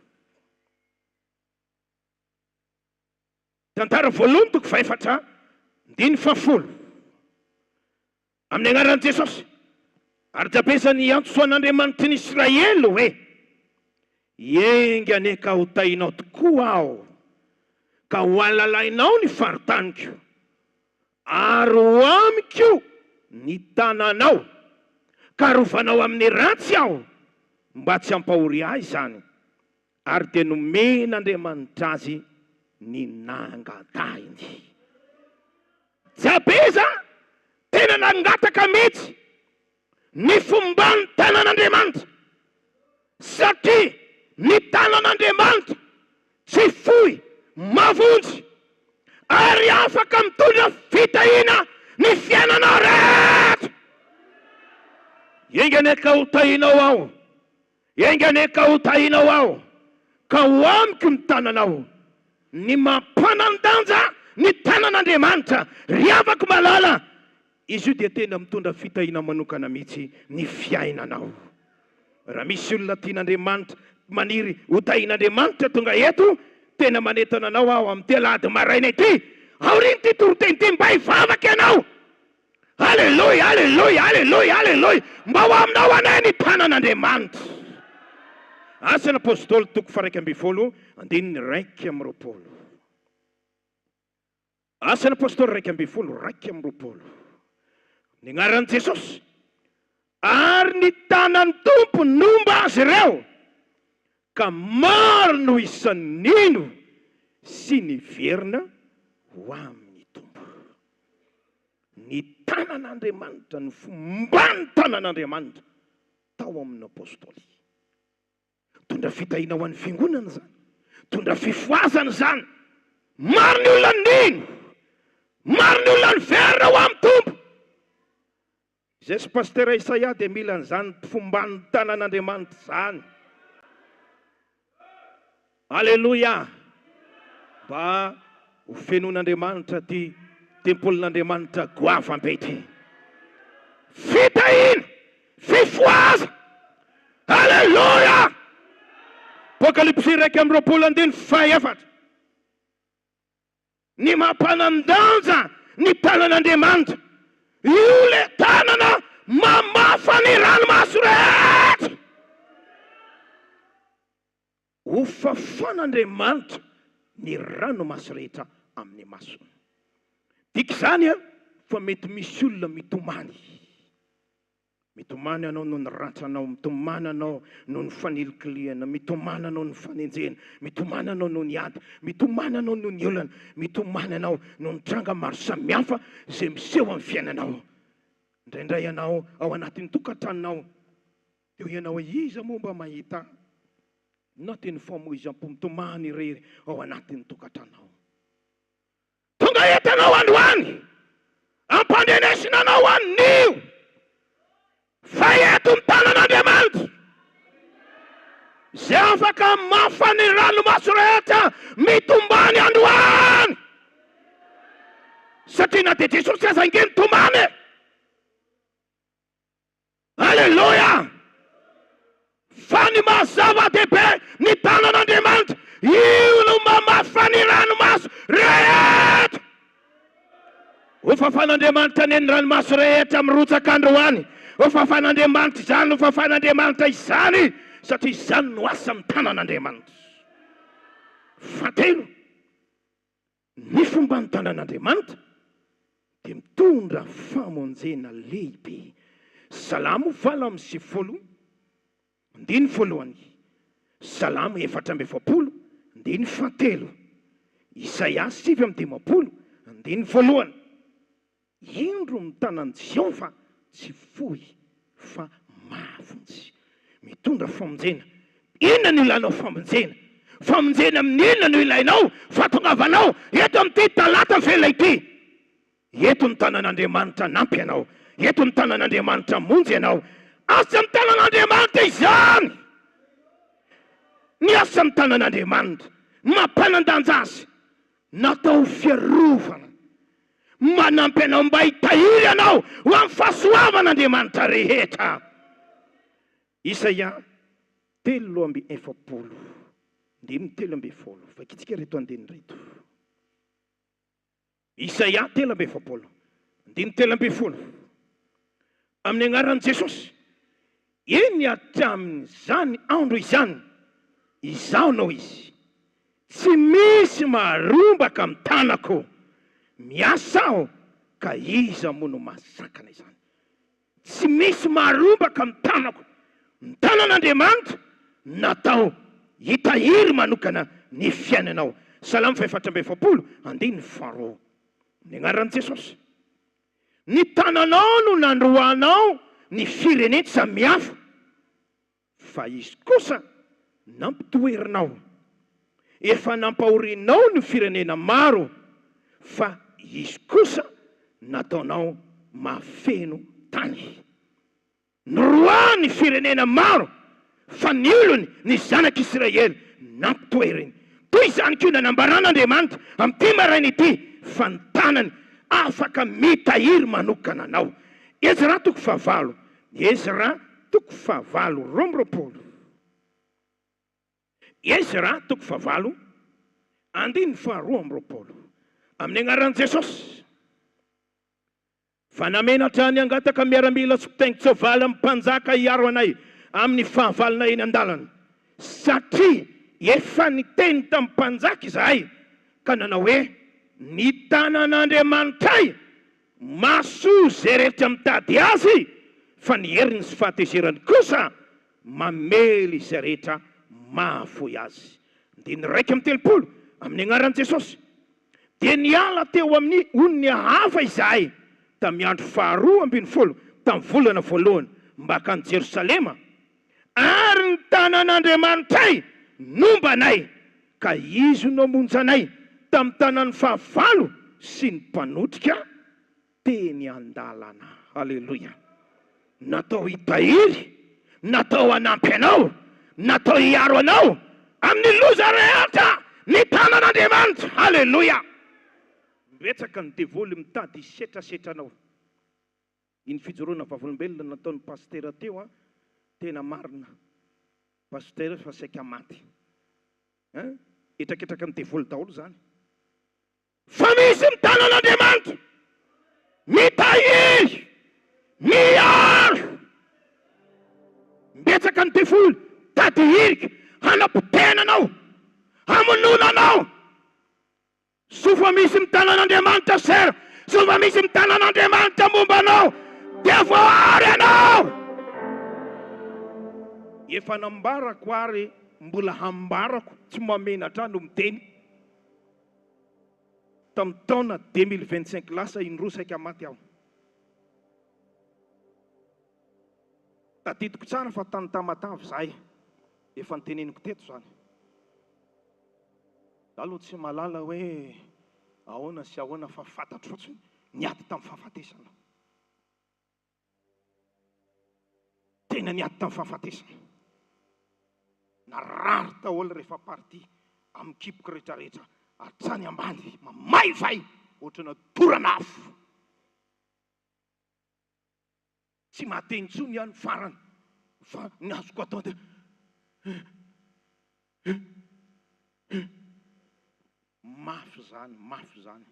Tantara voalohany toko fahefatra andininy fahafolo. Amin'ny anaran'i Jesosy. Ary Jabeza niantso an'Andriamanitry ny Israely hoe, Enga anie ka ho tahinao tokoa aho, ka ho alalainao ny faritaniko, ary ho amiko ny tananao, ka arovanao amin'ny ratsy aho, mba tsy hampahory ahy izany. Ary dia nomen'Andriamanitra azy ny nangatahiny. Jabeza tena nangataka mihitsy ny fomban'ny tanan'Andriamanitra, satria ny tanan'Andriamanitra tsy fohy mahavonjy ary afaka mitondra fitahiana ny fiainanao rehetra. Enga anie ka ho tahinao aho. Enga anie ka ho tahinao aho, ka ho amiko ny tananao. Ny mampanan-danja ny tanan'Andriamanitra, ry havako malala, izy io dia tena mitondra fitahiana manokana mihitsy ny fiainanao. Raha misy olona tian'Andriamanitra, maniry ho tahin'Andriamanitra tonga eto, tena manentana anao aho amin'ity alahady maraina ity, aorian'ity toriteny ity, mba hivavaka ianao. Aleloia, aleloia, aleloia, aleloia! Mba ho aminao anie ny tanan'Andriamanitra. Asan'ny Apostoly toko faha-11 andininy 21. Asan'ny Apostoly 11, 21. Ny anaran'i Jesosy. Ary ny tanan'ny Tompo nomba azy ireo, ka maro no isan'ny nino sy niverina ho amin'ny Tompo. Ny tanan'Andriamanitra, ny fomban'ny tanan'Andriamanitra tao amin'ny Apostoly. Mitondra fitahiana ho an'ny fiangonana izany, mitondra fifohazana izany. Maro ny olona nino, maro ny olona niverina ho amin'ny Tompo. Izay sy Pasitera Isaia dia mila an'izany fomban'ny tanan'Andriamanitra izany. Aleloia! Mba ho fenoin'Andriamanitra ity tempolin'Andriamanitra goavam-be ity. Fitahiana, fifohaza. Aleloia! Apokalypsy 21 andininy fahaefatra. Ny mampanan-danja ny tanan'Andriamanitra. Io le tanana mamafa ny ranomaso rehetra. Ho fafan'Andriamanitra ny ranomaso rehetra amin'ny masony. Dika izany fa mety misy olona mitomany. Mitomany anao noho ny ratranao, mitomany anao noho ny fanilikilihana, mitomany anao noho ny fanenjehana, mitomany anao noho ny ady, mitomany anao noho ny olana, mitomany anao noho ny tranga maro samihafa izay miseho amin'ny fiainanao. Indraindray ianao ao anatin'ny tokantranonao dia hoy ianao hoe iza moa mba mahita ahy? Na teny famoizam-po mitomany irery ao anatin'ny tokantranonao. Tonga eto ianao androany, ampandrenesina anao anio fa eto ny tanan'Andriamanitra izay afaka hamafa ny ranomaso rehetra mitombany androany, satria na dia Jesosy aza ange nitomany e! Aleloia! Fa ny maha zava-dehibe ny tanan'Andriamanitra, io no mamafa ny ranomaso rehetra. Ho fafan'Andriamanitra anie ny ranomaso rehetra mirotsaka androany. Ho fafan'Andriamanitra izany, ho fafan'Andriamanitra izany, satria izany no asan'ny tanan'Andriamanitra. Fahatelo. Ny fomban'ny tanan'Andriamanitra dia mitondra famonjena lehibe. Salamo 98, andininy voalohany, Salamo 44, andininy fahatelo, Isaia 59, andininy voalohany. Indro ny tanan'i Jehovah tsy fohy fa mahavonjy. Mitondra famonjena. Inona no ilanao famonjena? Famonjena amin'ny inona no ilainao fahatongavanao eto amin'ity talata vela ity? Eto ny tanan'Andriamanitra hanampy anao. Eto ny tanan'Andriamanitra hamonjy anao. Asan'ny tanan'Andriamanitra izany! Ny asan'ny tanan'Andriamanitra mampanan-danja azy. Natao ho fiarovana. Manampy anao mba hitahiry anao ho amin'ny fahasoavan'Andriamanitra rehetra. Isaia 43, andininy 13. Vakintsika ireto andininy ireto. Isaia 43, andininy 13. Amin'ny anaran'i Jesosy, eny hatramin'izany andro izany, Izaho no Izy. Tsy misy maharombaka amin'ny tanako. Miasa Aho, ka iza moa no mahasakana izany? Tsy misy maharombaka amin'ny tanako. Ny tanan'Andriamanitra natao hitahiry manokana ny fiainanao. Salamo faha-44, andininy faharoa. Amin'ny anaran'i Jesosy. Ny tananao no nandroahanao ny firenen-tsamihafa, fa izy kosa nampitoherinao. Efa nampahorianao ny firenena maro, fa izy kosa nataonao mahafeno tany. Noroahany ny firenena maro, fa ny olony, ny zanak'Isiraely, nampitoeriny. Toy izany koa nanambaran'Andriamanitra amin'ity maraina ity fa ny tanany afaka mitahiry manokana anao. Ezra toko fahavalo, Ezra toko fahavalo 22. Ezra toko fahavalo andininy faha-22. Amin'ny anaran'i Jesosy. Fa namenatra ny hangataka miaramila sy mpitaingin-tsoavaly amin'ny mpanjaka hiaro anay amin'ny fahavalonay eny an-dalana, satria efa niteny tamin'ny mpanjaka izahay ka nanao hoe, Ny tanan'Andriamanitray mahasoa izay rehetra mitady Azy, fa ny heriny sy fahatezerany kosa mamely izay rehetra mahafoy Azy. Andininy 31, Amin'ny anaran'i Jesosy. Dia niala teo amin'ny onin'i Ahava izahay tamin'ny andro faharoa ambin'ny folo tamin'ny volana voalohany mba hankany Jerosalema, ary ny tanan'Andriamanitray nomba anay, ka Izy no namonjy anay tamin'ny tanan'ny fahavalo sy ny mpanotrika teny an-dalana. Aleloia! Natao hitahiry, natao hanampy anao, natao hiaro anao amin'ny loza rehetra ny tanan'Andriamanitra. Aleloia! Betsaka ny devoly mitady hisetrasetra anao. Iny fijoroana vavolombelona nataon'ny pasitera teo an, tena marina. Pasitera efa saika maty. Hein? Hetraketraky ny devoly daholo izany. Fa misy mitana an'Andriamanitra, mitahiry, miaro. Betsaka ny devoly tady hirika hanapotehana anao, hamonoana anao. Soa fa misy mitana an'Andriamanitra sera, soa fa misy mitana an'Andriamanitra momba anao, dia voaaro ianao. Efa nambarako ary mbola hambarako, tsy mahamenatra ahy no miteny. Tamin'ny taona 2025 lasa indroa saika maty aho. Tadidiko tsara fa tany Tamatave izahay, efa noteneniko teto izany. Za aloha tsy mahalala hoe ahoana sy ahoana fa fantatro fotsiny niady tamin'ny fahafatesana. Tena niady tamin'ny fahafatesana. Narary daholo rehefa parti amin'ny kiboko rehetrarehetra hatrany ambany mamaivay ohatrana dorana afo. Tsy mahateny intsony aho ny farany fa ny azoko atao dia mafy izany, mafy izany.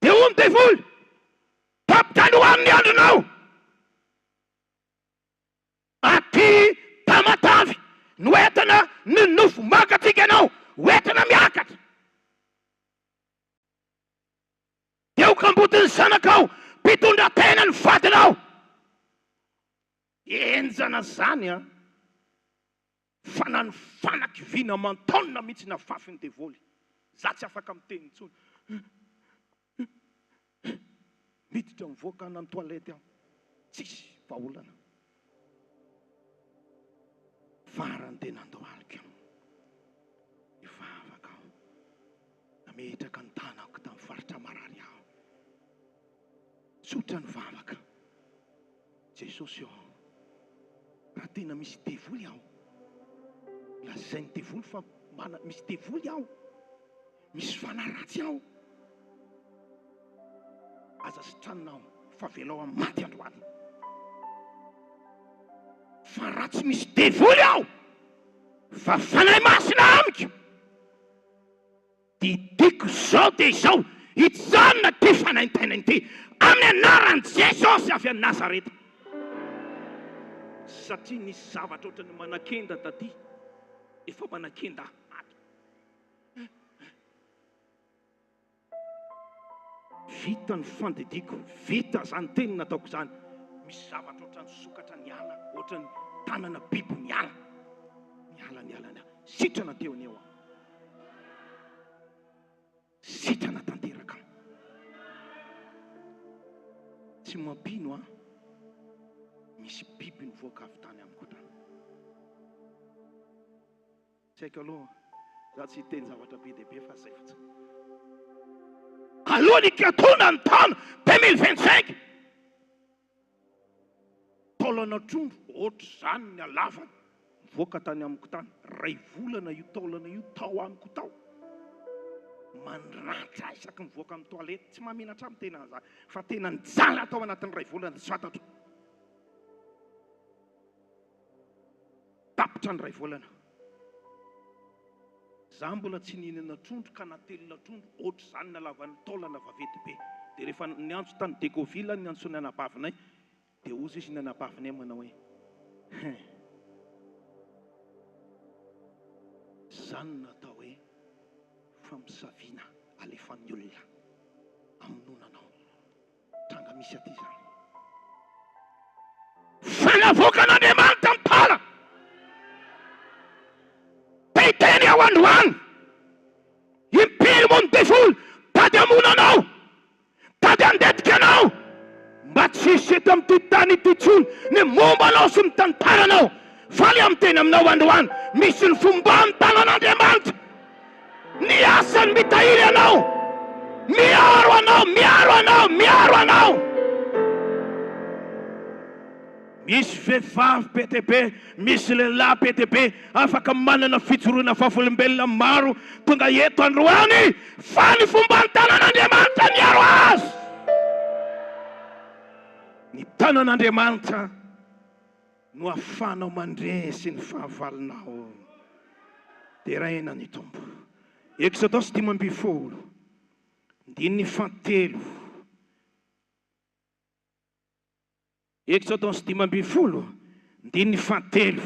Dia hoy ny devoly, Tapitra androany ny andronao. Aty Tamatave no entina ny nofo mangatsiaka anao ho entina miakatra. Dia ho kambotin'ny zanakao mpitondra tena ny vadinao. Henjana zany an! Fa na ny fanakiviana aman-taonina mihitsy nafafin'ny devoly. Za tsy afaka miteny intsony. Miditra mivoaka any toilette aho. Tsisy vahaolana. Farany dia nandohalika aho. Nivavaka aho. Nametraka ny tanako tamin'ny faritra marary aho. Tsotra ny vavaka. Jesosy ô, raha tena misy devoly aho, lazain'ny devoly fa mana, misy devoly aho, misy fanahy ratsy aho, aza sitranina aho fa avelao aho maty androany. Fa raha tsy misy devoly aho, fa fanahy masina amiko, Didiko izao dia izao hijanona ity fanaintainana ity amin'ny anaran'i Jesosy avy any Nazareta. Satria nisy zavatra ohatran'ny manakenda taty, efa manakenda ato. Vita ny fandidiako, vita izany teny nataoko izany. Misy zavatra ohatran'ny sokatra niala, ohatran'ny tanana biby niala. Niala, niala, niala. Sitrana teo anio aho. Sitrana tanteraka aho. Tsy mampino aho. Misy biby nivoaka avy tany amiko tany. Tsy haiko aloha, za tsy hiteny zavatra be dia be fa zay fotsiny. Aloha ny hikatona ny taona 2025. Taolana trondro ohatr'izany ny halavany nivoaka tany amiko tany. Iray volana io taolana io tao amiko tao. Mandratra ahy isaky ny mivoaka amin'ny toilette. Tsy mahamenatra ahy miteny an'izany fa tena nijaly aho tao anatin'ny iray volana tsy fantatro. Tapitra ny iray volana. Za mbola tsy nihinana trondro ka natelina trondro ohatr'izany nalavan'ny taolana vaventy be. Dia rehefa niantso tany Decauville aho niantso ny anabavinay dia hozy izy ny anabavinay manao hoe hein zany no atao hoe famosaviana alefan'ny olona hamonoana anao. Tranga misy aty izany. Fa navoakan'Andriamanitra ny tala. Te hiteny aho androany. Impiry moa ny devoly tady hamono anao, tady handetika anao, mba tsy hisy eto amin'ity tany ity intsony ny momba anao sy ny tantaranao. Faly aho miteny aminao androany, misy ny fomban'ny tanan'Andriamanitra. Ny asany mitahiry anao, miaro anao, miaro anao, miaro anao. Misy vehivavy be dia be, misy lehilahy be dia be afaka manana fijoroana vavolombelona maro tonga eto androany fa ny fomban-tanan'Andriamanitra niaro azy. Ny tanan'Andriamanitra no ahafahanao mandresy ny fahavalonao. Deraina ny Tompo. Eksodosy 15, andininy fahatelo. Eksodosy 15, andininy fahatelo.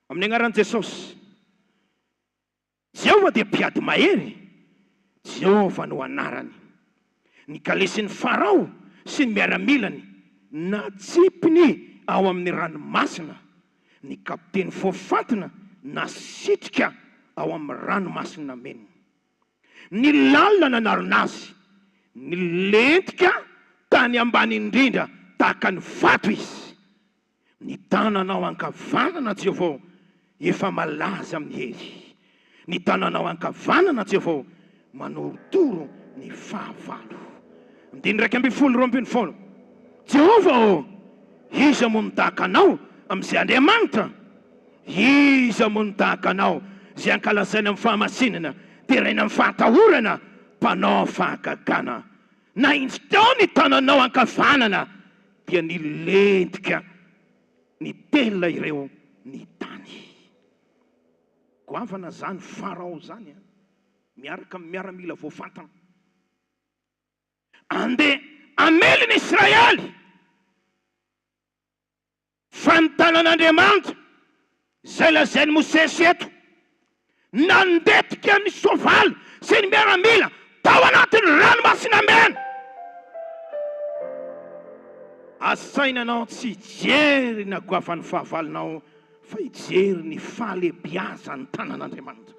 Amin'ny anaran'i Jesosy. Jehovah dia mpiady mahery, Jehovah no anarany. Ny kalesin'i Farao sy ny miaramilany natsipiny ao amin'ny ranomasina, ny kapiteny voafantina nasitrika ao amin'ny ranomasina Mena. Ny lalina nanarona azy, nilentika tany ambany indrindra tahaka ny vato izy. Ny tananao ankavanana, Jehovah ô, efa malaza amin'ny hery. Ny tananao ankavanana, Jehovah ô, manorotoro ny fahavalo. Andininy 11, 12. Jehovah ô, iza moa no tahaka Anao amin'izay Andriamanitra? Iza moa no tahaka Anao, izay ankalazaina amin'ny fahamasinana, deraina amin'ny fahatahorana, mpanao fahagagana? Nahinjy teo ny tananao ankavanana, dia nilentika nitelina ireo ny tany. Goavana izany Farao izany an, miaraka amin'ny miaramila voafantana. Andeha hamely ny Israely. Fa ny tanan'Andriamanitra, izay lazain'i Mosesy eto, nandetika ny soavaly sy ny miaramila tao anatin'ny Ranomasina Mena. Asaina anao tsy hijery ny hagoavan'ny fahavalonao, fa hijery ny fahalehibiazan'ny tanan'Andriamanitra.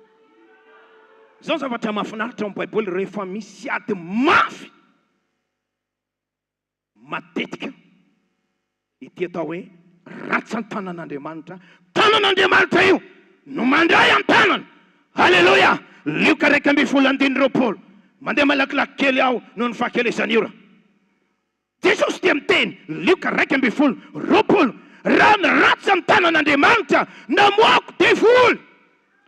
Izao ny zavatra mahafinaritra ao amin'ny Baiboly, rehefa misy ady mafy, Matetika ity atao hoe ratsan-tanan'Andriamanitra, tanan'Andriamanitra io no mandray an-tanana. Aleloia! Lioka 11 andininy 20. Mandeha malakilaky kely aho noho ny fahakelezan'ny ora. Jesosy dia miteny, Lioka 11, 20, Raha ny ratsan-tanan'Andriamanitra namoahako devoly,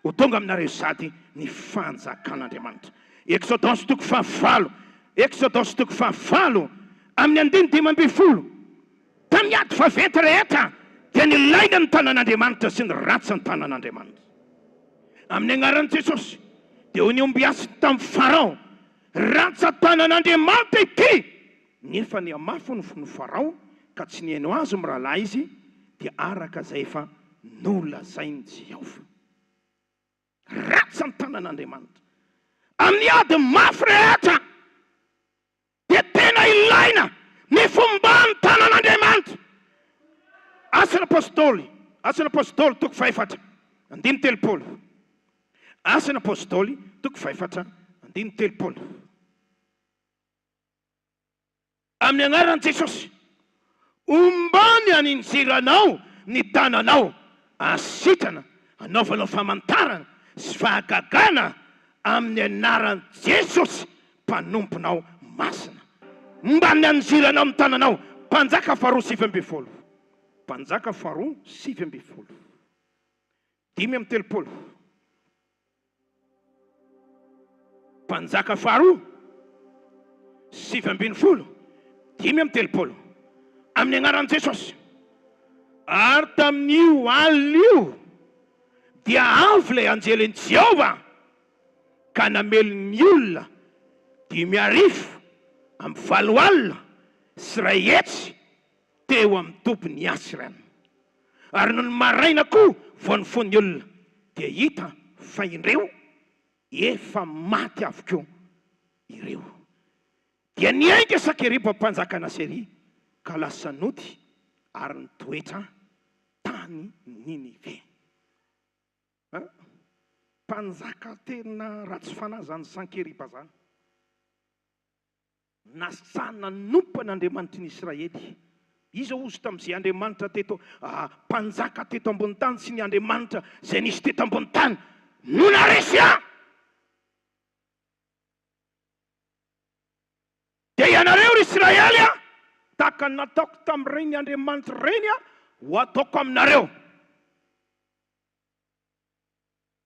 Ho tonga aminareo sady ny fanjakan'Andriamanitra. Eksodosy toko fahavalo, Eksodosy toko fahavalo amin'ny andininy 15, Tamin'ny ady vaventy rehetra dia nilaina ny tanan'Andriamanitra sy ny ratsan-tanan'Andriamanitra. Amin'ny anaran'i Jesosy dia hoy ny ombiasiny tamin'i Farao, Ratsan-tanan'Andriamanitra ity! Nefa nihamafy ny fon'i Farao ka tsy nihaino azy mirahalahy izy, dia araka izay efa nolazain'i Jehovah. Ratsy ny tanan'Andriamanitra. Amin'ny ady mafy rehetra, dia tena ilaina ny fomban'ny tanan'Andriamanitra. Asan'ny Apostoly, Asan'ny Apostoly toko fahefatra, andininy 30. Asan'ny Apostoly toko fahefatra, andininy 30. Amin'ny anaran'i Jesosy, ombany haninjiranao ny tananao hahasitrana, hanaovanao famantarana sy fahagagana amin'ny anaran'i Jesosy mpanomponao masina. Ombany haninjiranao ny tananao, Mpanjaka faharoa 19. Mpanjaka faharoa 19. 35. Mpanjaka faharoa, 19, 35, Amin'ny anaran'i Jesosy. Ary tamin'io alina io dia avy ilay anjelin'i Jehovah ka namely ny olona 185 100 teo amin'ny tobin'i Asiriana. Ary nony maraina koa vao nifoha ny olona, dia hita fa indreo efa maty avokoa ireo. Dia niainga Sakeriba mpanjakan'Asyria ka lasa nody ary nitoetra tany Ninive. Mpanjaka tena ratsy fanahy izany Sankeriba izany. Nasaha nanompo an'Andriamanitry ny Israely. Iza hozy tamin'izay andriamanitra teto, mpanjaka teto ambony tany sy ny andriamanitra izay nisy teto ambony tany no naharesy ahy? Dia ianareo ry Israely a! Tahaka ny nataoko tamin'ireny andriamanitra ireny ho ataoko aminareo.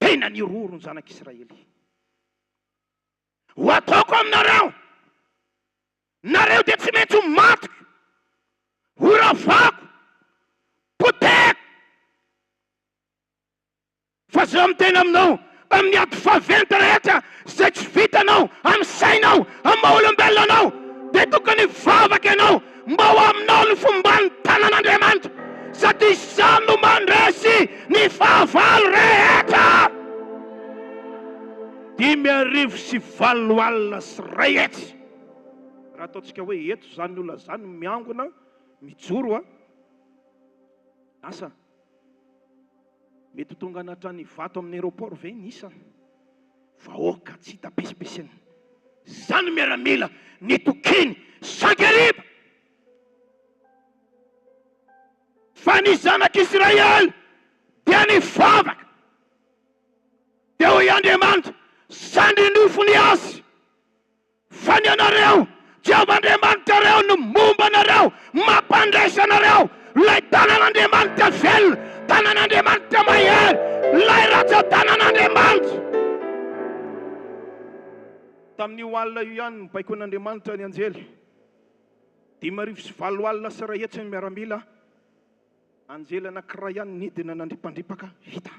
Tena nihorohoro ny zanak'Israely. Ho ataoko aminareo, nareo dia tsy maintsy ho matiko, ho ravako, potehiko. Fa zaho miteny aminao, amin'ny ady vaventy rehetra izay tsy vitanao amin'ny sainao, amin'ny maha olombelona anao, dia tokony hivavaka ianao mba ho aminao ny fomban'ny tanan'Andriamanitra, satria izany no mandresy ny fahavalo rehetra. 185 100. Raha ataontsika hoe eto izany olona izany miangona, mijoro a, asa. Mety ho tonga hatrany Ivato amin'ny aéroport ve ny isa? Vahoaka tsy hita pesipesenina. Izany miaramila nitokiany Sankeriba! Fa ny zanak'Israely dia nivavaka. Dia hoy Andriamanitra, Sandry nofo ny azy. Fa ny anareo, Jehovah Andriamanitrareo no momba anareo, mampandresy anareo, ilay tanan'Andriamanitra velona, tanan'Andriamanitra mahery, ilay ratsan-tanan'Andriamanitra. Tamin'io alina io ihany nobaikoin'Andriamanitra ny anjely, 185 ny miaramila, anjely anankiray ihany nidina nandripandripaka, vita.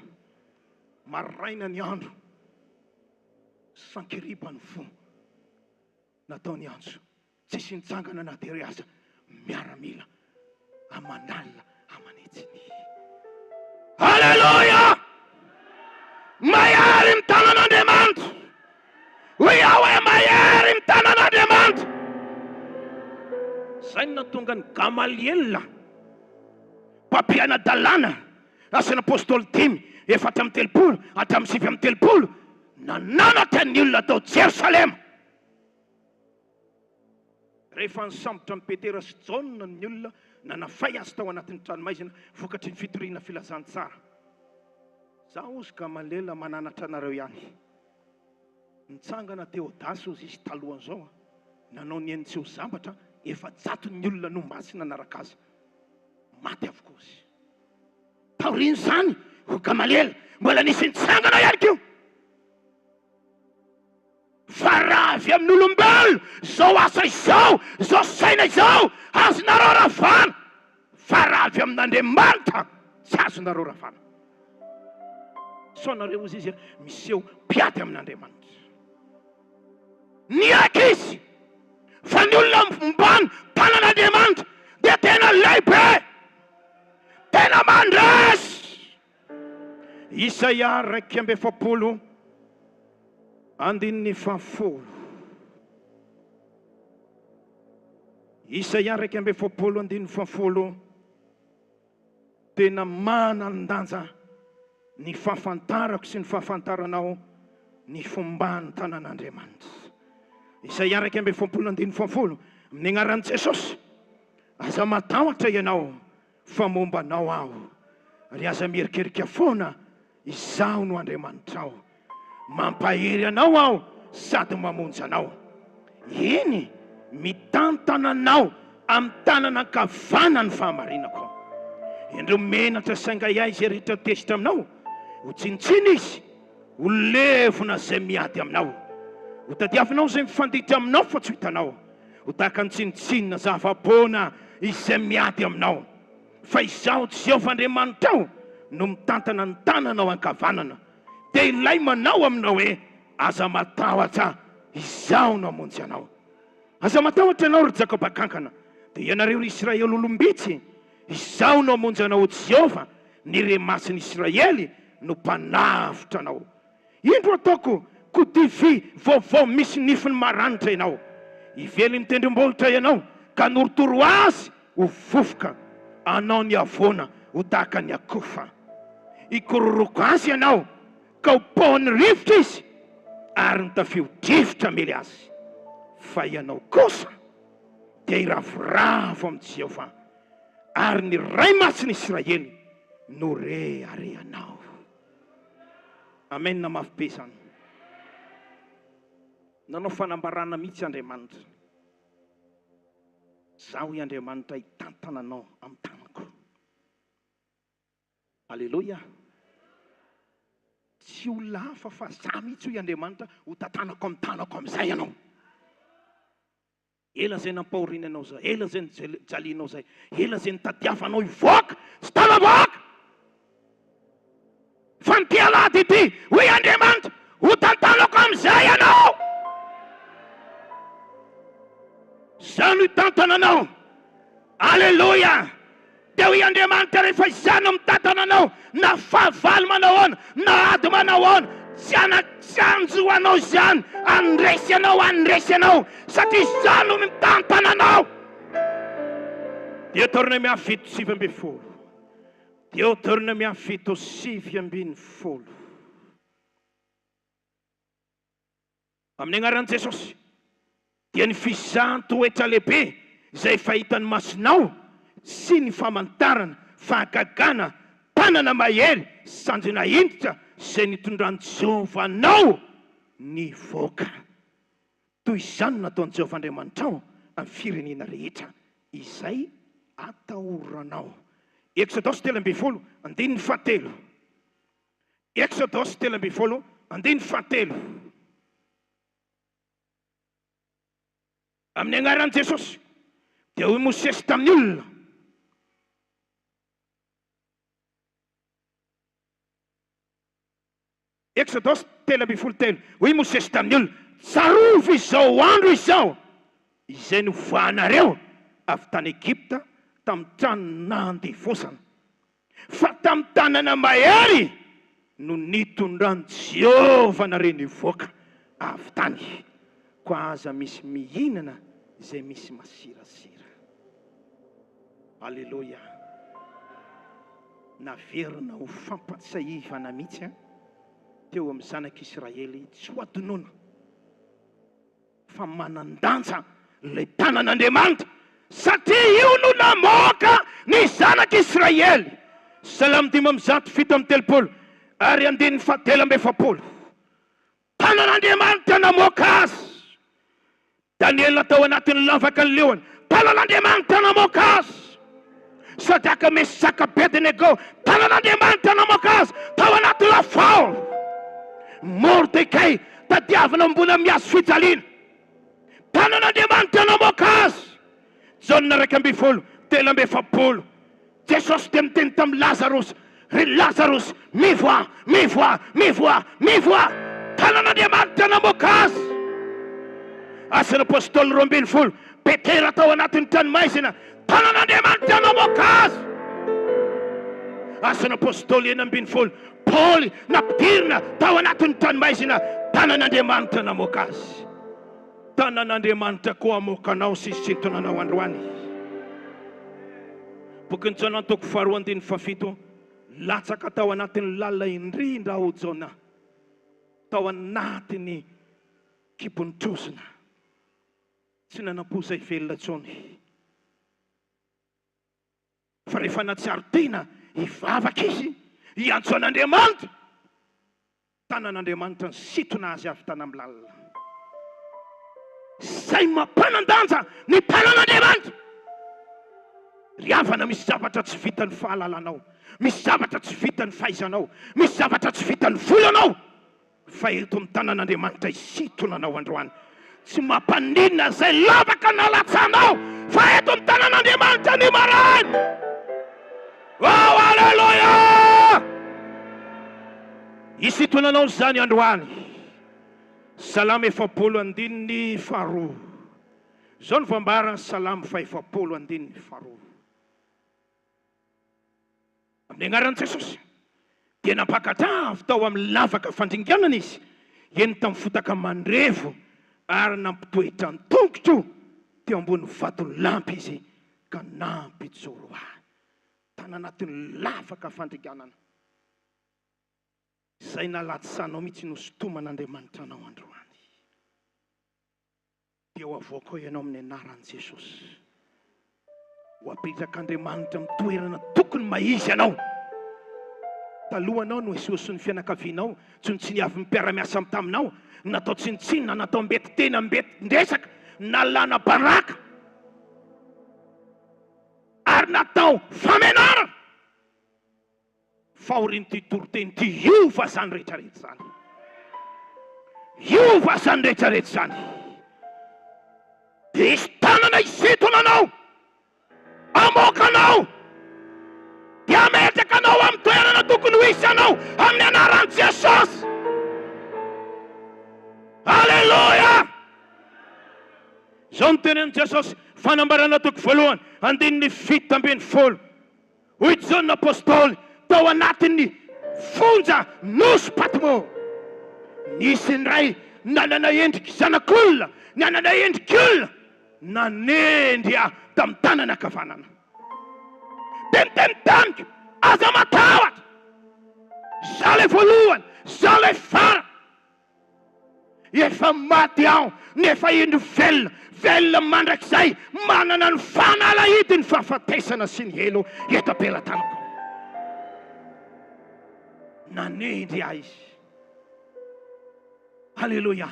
Maraina ny andro. Sankeriba ny fo nataony antso, tsisy nitsangana na dia iray aza, miaramila aman'alina aman'hetsiny. Aleloia! Mahery ny tanan'Andriamanitra! Hoy aho hoe mahery ny tanan'Andriamanitra! Izay no nahatonga an'i Gamaliela, mpampiana-dalàna, Asan'ny Apostoly dimy, 34 hatramin'ny 39, nananatra ny olona tao Jerosalema. Rehefa nisambotra an'i Petera sy Jaona ny olona, nanafay azy tao anatin'ny tranomaizina vokatry ny fitoriana filazantsara. Izaho, hozy Gamaliela, mananatra anareo ihany. Nitsangana Teodasy, hozy izy, talohan'izao, nanao ny ainy tsy ho zambatra, 400 ny olona nomba azy sy nanaraka azy. Maty avokoa izy. Taorian'izany, hoy Gamaliela, mbola nisy nitsangana ihany koa. Fa raha avy amin'olombelona izao asa izao, izao saina izao, azonareo ravana. Fa raha avy amin'Andriamanitra, tsy azonareo ravana. Sao nareo, hozy izy, miseho mpiady amin'Andriamanitra. Niaiky izy fa ny olona mbany tanan'Andriamanitra dia tena lehibe, tena mandresy. Isaia 41 andininy fahafolo. Isaia 41 andininy fahafolo. Tena manan-danja ny fahafantarako sy ny fahafantaranao ny fomban'ny tanan'Andriamanitra. Isaia 41 andininy fahafolo, amin'ny anaran'i Jesosy, Aza matahotra ianao fa momba anao aho, ary aza mierikerika foana Izaho no Andriamanitrao. Mampahery anao Aho sady mamonjy anao. Eny, mitantana anao amin'ny tanana ankavana ny fahamarinako. Indreo menatra sy angahiahy izay rehetra tezitra aminao, ho tsinontsinona izy, ho levona izay miady aminao. Ho tadiavinao izay mifanditra aminao fa tsy ho hitanao, ho tahaka ny tsinontsinona zava-poana izay miady aminao. Fa Izaho Jehovah Andriamanitrao no mitantana ny tananao ankavanana, dia Ilay manao aminao hoe, Aza matahotra, Izaho no hamonjy anao. Aza matahotra ianao, ry Jakoba kankana, dia ianareo, ry Israely olom-bitsy, Izaho no hamonjy anao, Jehovah, ny Remasin'i Israely no Mpanavotra anao. Indro ataoko kodia vy vaovao misy nifiny maranitra ianao. Hively ny tendrombohitra ianao ka hanorotoro azy ho vovoka, hanao ny havoana ho tahaka ny akofa. Hikororoko azy ianao ka ho paohin'ny rivotra izy, ary ny tafio-drivotra hamely azy. Fa ianao kosa dia hiravoravo amin'i Jehovah, ary ny Ray Masin'i Israely no reharehanao. Amen mafy be zany. Nanao fanambarana mihitsy Andriamanitra. Zaho i Andriamanitra hitantana anao amin'ny tanako. Aleloia! Tsy olona hafa fa za mihitsy hoy Andriamanitra ho tantanako amin'ny tanako amin'izay ianao. Ela izay nampahoriana anao izay, ela izay nijalianao izay, ela izay nitadiavanao hivoaka, tsy tafavoaka! Fa ny tia alahady ity, hoy Andriamanitra, ho tantanako amin'izay ianao. Izaho no hitantana anao. Aleloia! Dia hoy Andriamanitra, rehefa Izaho no mitantana anao, na fahavalo manao ahoana, na ady manao ahoana, tsy hanan-tsy hanjo anao izany, handresy anao, handresy anao, satria Izaho no mitantana anao. Deoteronomia 7, 19. Deoteronomia 7, 19. Amin'ny anaran'i Jesosy, dia ny fizahan-toetra lehibe izay efa hitan'ny masonao sy ny famantarana, fahagagana, tanana mahery, sanjina hentitra izay nitondran'i Jehovah anao nivoaka. Toy izany no nataon'i Jehovah Andriamanitrao amin'ny firenena rehetra izay atahoranao. Eksodosy 13, andininy fahatelo. Eksodosy 13, andininy fahatelo. Amin'ny anaran'i Jesosy, dia hoy Mosesy tamin'ny olona. Eksodosy 13 telo, hoy Mosesy tamin'ny olona, Tsarovy izao andro izao, izay novahanareo avy tany Egypta tamin'ny trano nandevozana. Fa tamin'ny tanana mahery no nitondran'i Jehovah anareo nivoaka avy tany. Koa aza misy mihinana izay misy masirasira. Aleloia! Naverina ho fampatsiahivana mihitsy teo amin'ny zanak'Israely tsy ho adinoina. fa manan-danja ilay tanan'Andriamanitra satria io no namoaka ny zanak'Israely. Salamo 537 ary andininy fahatelo amby efapolo. Tanan'Andriamanitra namoaka azy. Daniela tao anatin'ny lavaka ny liona. Tanan'Andriamanitra namoaka azy. Sadraka, Mesaka, Abednego, tanan'Andriamanitra namoaka azy tao anaty lafaoro. Mordekay, tadiavina ambony amin'ny hazo fijaliana. Tanan'Andriamanitra namoaka azy. Jaona 11, 43. Jesosy dia niteny tamin'i Lazarosy, Ry Lazarosy, mivoaha, mivoaha, mivoaha, mivoaha! Tanan'Andriamanitra namoaka azy. Asan'ny Apostoly 12, Petera tao anatin'ny tranomaizina, tanan'Andriamanitra namoaka azy. Asan'ny Apostoly 16, Paoly nampidirina tao anatin'ny tranomaizina, tanan'Andriamanitra namoaka azy. Tanan'Andriamanitra koa hamoaka anao sy hisintona anao androany. Bokin'i Jona toko faharoa andininy fahafito, Latsaka tao anatin'ny lalina indrindra aho Jona, tao anatin'ny kibon'ny trozona, tsy nanam-po izay velona intsony. Fa rehefa nahatsiaro tena hivavaka izy, hiantso an'Andriamanitra, Tanan'Andriamanitra nisintona azy avy tany amin'ny lalina. Izay mampanan-danja ny tanan'Andriamanitra. Ry havana, misy zavatra tsy vitan'ny fahalalanao, misy zavatra tsy vitan'ny fahaizanao, misy zavatra tsy vitan'ny volanao, fa eto amin'ny tanan'Andriamanitra hisintona anao androany. Tsy mampaninona izay lavaka nalatsanao fa eto amin'ny tanan'Andriamanitra anio maraina. Oh, aleloia! Hisintonanao izany androany. Salamo 40 andininy faharoa. Izao no voambaran'ny Salamo faha-40 andininy faharoa. Amin'ny anaran'i Jesosy, dia nampakatra avy tao amin'ny lavaka fandringanana izy, eny tamin'ny fotaka mandrevo, ary nampitoetra ny tongotro teo ambony vatolampy izy ka nampijoro ahy. Tany anatin'ny lavaka fandringanana. Izay nalatsanao mihitsy no sintoman'Andriamanitra anao androany. Dia ho avoaka ao ianao amin'ny anaran'i Jesosy. Ho apetrak'Andriamanitra amin'ny toerana tokony maha-izy anao. Taloha anao no esoeson'ny fianakavianao, tsinontsiniavin'ny mpiara-miasa taminao, natao tsinontsinona, natao ambeti-teny, ambeti-dresaka, nalana baraka. Ary natao famenarana. Fa aorian'ity toriteny ity hiova izany rehetra rehetra izany. Hiova izany rehetra rehetra izany. Dia hisy tanana hisintona anao, hamoaka anao, dia hametraka anao amin'ny toerana tokony ho hisy anao amin'ny anaran'i Jesosy. Aleloia! Izao no tenin'i Jesosy, Fanambarana toko voalohany, andininy 17. Hoy Jaona Apostoly tao anatin'ny fonja Nosy Patmo, Nisy indray nanana endriky zanak'olona, nanana endrik'olona, nanendry ahy tamin'ny tanany ankavanana. Dia niteny tamiko, Aza matahotra! Izaho ilay voalohany, izaho ilay farany. Efa maty aho, nefa indro velona, velona mandrakizay, manana ny fanalahidin'ny fahafatesana sy ny helo eto am-pelatanako. Nanendry ahy Izy. Aleloia!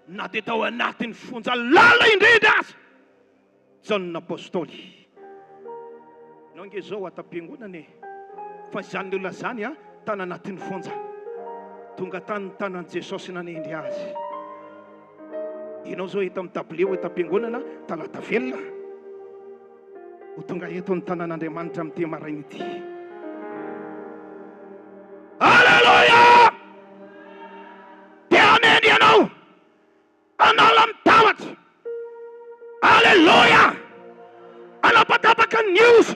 Na dia tao anatin'ny fonja lalina indrindra aza. Jaona Apostoly. Ianao ange izao ato am-piangonana e! Fa izany olona izany a, tany anatin'ny fonja. Tonga tany ny tanan'i Jesosy nanendry azy. Ianao izao eto amin'ny tableo eto am-piangonana, talata velona. Ho tonga eto ny tanan'Andriamanitra amin'ity maraina ity. Aleloia! Te hanendry anao. Hanala ny tahotra. Aleloia! Hanapatapaka ny oza,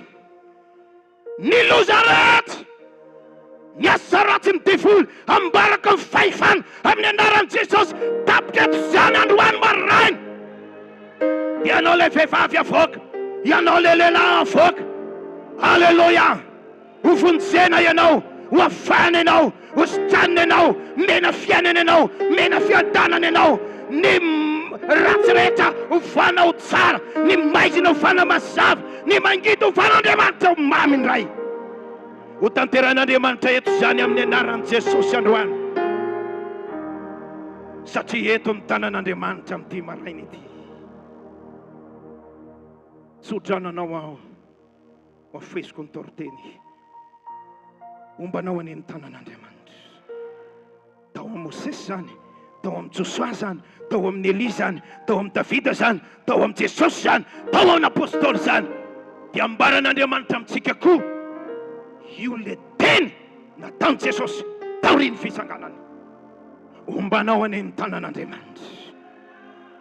ny loza rehetra, ny asa ratsin'ny devoly, ambarako ny fahefana amin'ny anaran'i Jesosy, tapitra eto izany androany maraina. Ianao ilay vehivavy avoaka, ianao ilay lehilahy avoaka. Aleloia! Ho vonjena ianao, ho afahana ianao, ho sitranina ianao, mena fiainana ianao, mena fiadanana ianao, ny ratsy rehetra ovana ho tsara, ny maizina ovana mazava, ny mangidy ovan'Andriamanitra ho mamy indray. Ho tanterahin'Andriamanitra eto izany amin'ny anaran'i Jesosy androany, satria eto ny tanan'Andriamanitra amin'ity maraina ity. Tsodrano anao aho. Ho afesiko ny toriteny. Homba anao anie ny tanan'Andriamanitra. Tao amin'i Mosesy izany, tao amin'i Josoa izany, tao amin'i Elia izany, tao amin'i Davida izany, tao amin'i Jesosy izany, tao amin'ny apostoly izany. Dia ambaran'Andriamanitra amintsika koa io ilay teny nataon'i Jesosy taorian'ny fitsanganany. Homba anao anie ny tanan'Andriamanitra.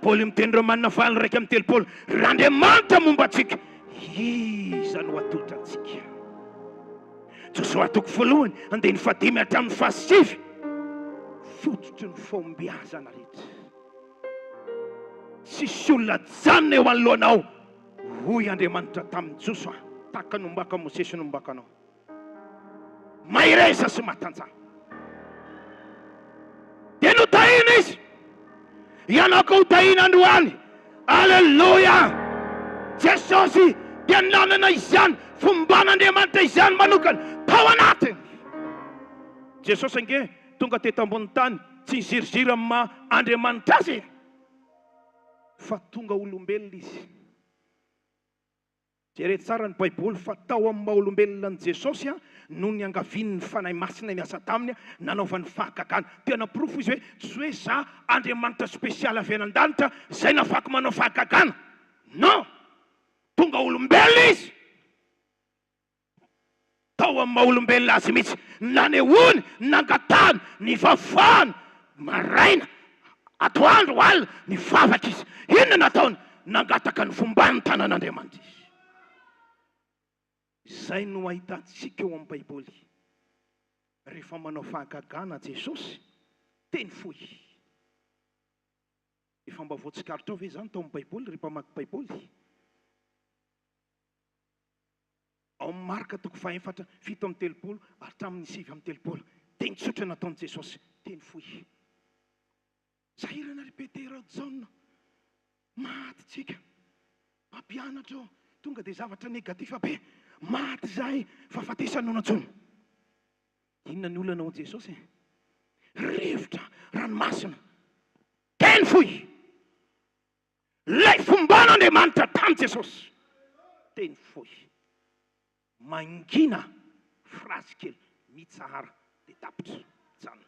Paoly miteny Romana 8 31, Raha Andriamanitra momba antsika, Iza no hatotra antsika? Josoa toko voalohany, andininy fahadimy hatramin'ny fahasivy. Fototry ny fahombiazana rehetra. Tsisy olona hajanona eo anoloanao, hoy Andriamanitra tamin'i Josoa, tahaka ny nombaka Mosesy nombaka anao. Mahereza sy matanjaha. Dia notahina izy. Ianao koa hotahina androany. Aleloia! Jesosy dia nanana izany fomban'Andriamanitra izany manokana tao anatiny. Jesosy ange tonga teto ambonin'ny tany tsy niziriziry amin'ny maha Andriamanitra azy e! Fa tonga olombelona izy. Jereo tsara ny Baiboly fa tao amin'ny maha olombelona an'i Jesosy no niangaviany ny Fanahy Masina niasa taminy nanaovany fahagagana. Te hanaporofo izy hoe tsy hoe za Andriamanitra spécial avy any an-danitra zay nafako manao fahagagana. Non! Tonga olombelona izy. Tao amin'ny maha olombelona azy mihitsy, nanehoany, nangatahany, nivavahany, maraina, atoandro, alina, nivavaka izy. Inona nataony? Nangataka ny fomban'ny tanan'Andriamanitra izy. Izay no ahitantsika eo amin'ny Baiboly. Rehefa manao fahagagana Jesosy, teny fohy. Efa mba voatsikaritrao ve izany tao amin'ny Baiboly, ry mpamaky Baiboly? Ao amin'ny Marka toko fahefatra, 37 hatramin'ny 39, teny tsotra nataon'i Jesosy, teny fohy. Sahirana ry Petera, Jaona, maty tsika, mpampianatra ô, tonga dia zavatra négatif be, maty izahay, fahafatesana no nantsoina. Inona ny olana ao Jesosy e? Rivotra, ranomasina, teny fohy. Ilay fomban'Andriamanitra tamin'i Jesosy. Teny fohy. Mangina, phrase kely, mitsahara dia tapitra, mijanona.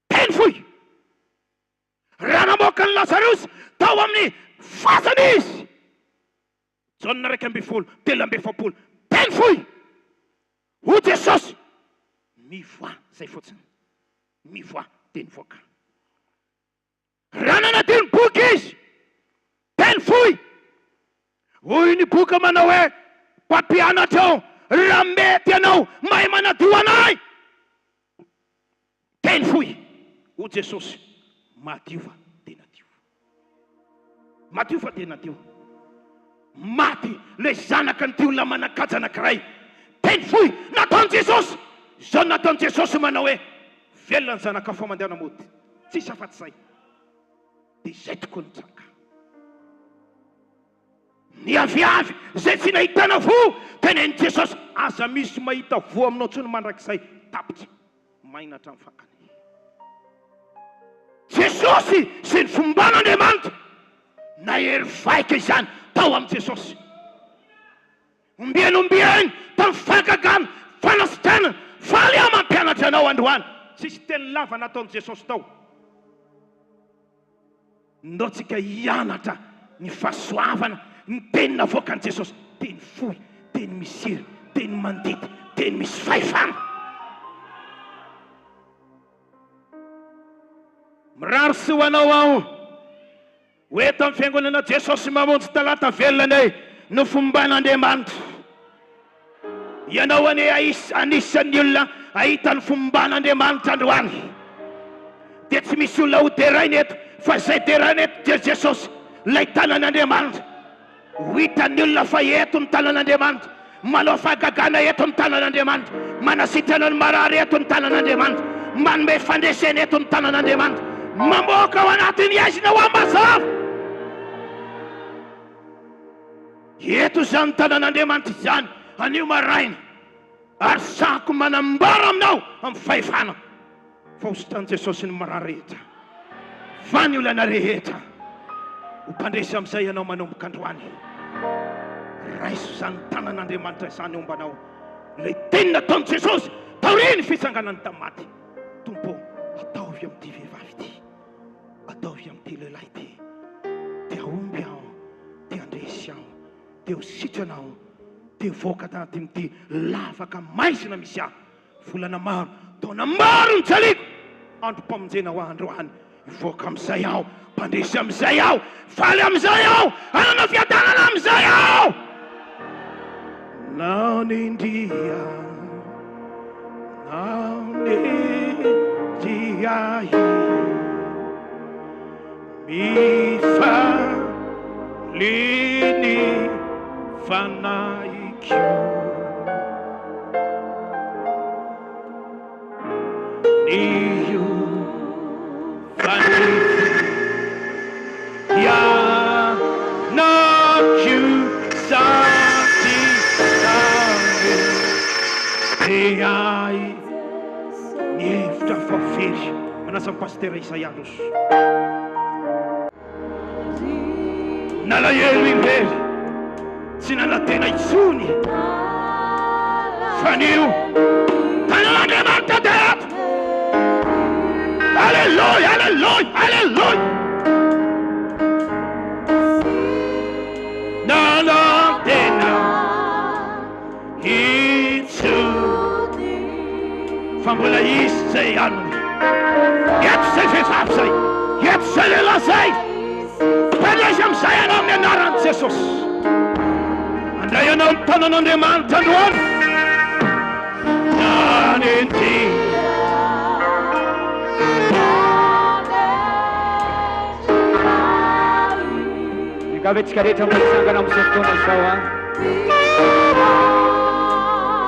Teny fohy! Raha namoaka an'i Lazarosy tao amin'ny fasana Izy, Jaona 11, 43, teny fohy! Hoy Jesosy, Mivoaha, izay fotsiny, mivoaha, dia nivoaka. Raha nanadio ny boky izy, teny fohy, hoy ny boky manao hoe, Mpampianatra ô, raha mety ianao, mahay manadio anay. Teny fohy, hoy Jesosy, madiova dia nadio. Madiova dia nadio. Maty ilay zanaka an'ity olona manan-kaja anankiray. Teny fohy nataon'i Jesosy. Izao no nataon'i Jesosy manao hoe, Velona ny zanakao fa mandehana mody. Tsisy afa-tsy izay. Dia izay tokoa no tranga. Ny aviavy izay tsy nahitana voa, tenenin'i Jesosy, aza misy mahita voa aminao intsony mandrakizay. Tapitra. Maina hatramin'ny fakany. Jesosy sy ny fomban'Andriamanitra. Nahery vaika izany tao amin'i Jesosy. Ombieny ombieny tamin'ny fahagagana, fanasitranana. Faly aho mampianatra anao androany. Tsisy teny lava nataon'i Jesosy tao. Ndao tsika hianatra ny fahasoavana, ny teny navoakan'i Jesosy. Teny fohy, teny misy hery, teny mandidy, teny misy fahefana. Mirary soa ho anao aho. Ho eto amin'ny Fiangonana Jesosy Mamonjy Talata Velona anie no fomban'Andriamanitra. Ianao anie anisan'ny olona hahita ny fomban'Andriamanitra androany. Dia tsy misy olona ho deraina eto fa izay deraina eto dia Jesosy, ilay tanan'Andriamanitra. Ho hitan'ny olona fa eto ny tanan'Andriamanitra, manao fahagagana eto ny tanan'Andriamanitra, manasitrana ny marary eto ny tanan'Andriamanitra, manome fandresena eto ny tanan'Andriamanitra, mamoaka ao anatin'ny haizina ho amin'ny mazava. Eto izany tanan'Andriamanitra izany anio maraina, ary sahako manambara aminao amin'ny fahefana. Fa ho sitran'i Jesosy ny marary rehetra, fa ny olana rehetra. Ho mpandresy amin'izay ianao manomboka androany. Raiso izany tanan'Andriamanitra izany homba anao. Ilay teny nataon'i Jesosy taorian'ny fitsanganany tamin'ny maty. Tompo ô, ataovy amin'ity vehivavy ity, ataovy amin'ity lehilahy ity. Te hahomby aho, te handresy aho, te ho sitrana aho, te hivoaka tanatin'ity lavaka maizina misy ahy. Volana maro, taona maro nijaliako, androm-pamonjena ho ahy androany. Hivoaka amin'izay aho, mpandresy amin'izay aho, faly amin'izay aho, hanana fiadanana amin'izay aho. Nanindria, nanindria ahy, mifaly ny fanahiko. Niova ny fiainako sady nanome ahy ny hevitra fa very. Manasa ny Pasitera Isaia handroso. Nalahelo irery, tsy nanantena intsony fa anio tanan'Andriamanitra dia ato. Aleloia, aleloia, aleloia. Nanantena intsony fa mbola hisy izay hanome. Eto izay vehivavy izay, eto izay lehilahy izay. Mpandresy amin'izay ianao amin'ny anaran'i Jesosy. Handray anao ny tanan'Andriamanitra androany. Nanenjika. Miangavy antsika rehetra mba hitsangana amin'izao fotoana izao an.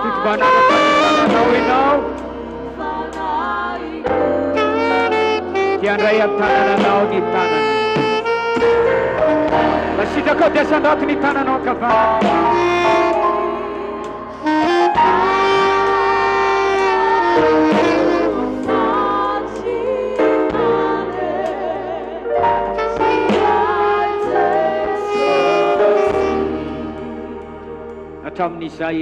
Tiako mba hananatra ny tananao ianao. Dia handray an-tanana anao ny tanany. Raha sitrakao dia sandrato ny tananao ankavanana. Hatramin'ny. amin'izay.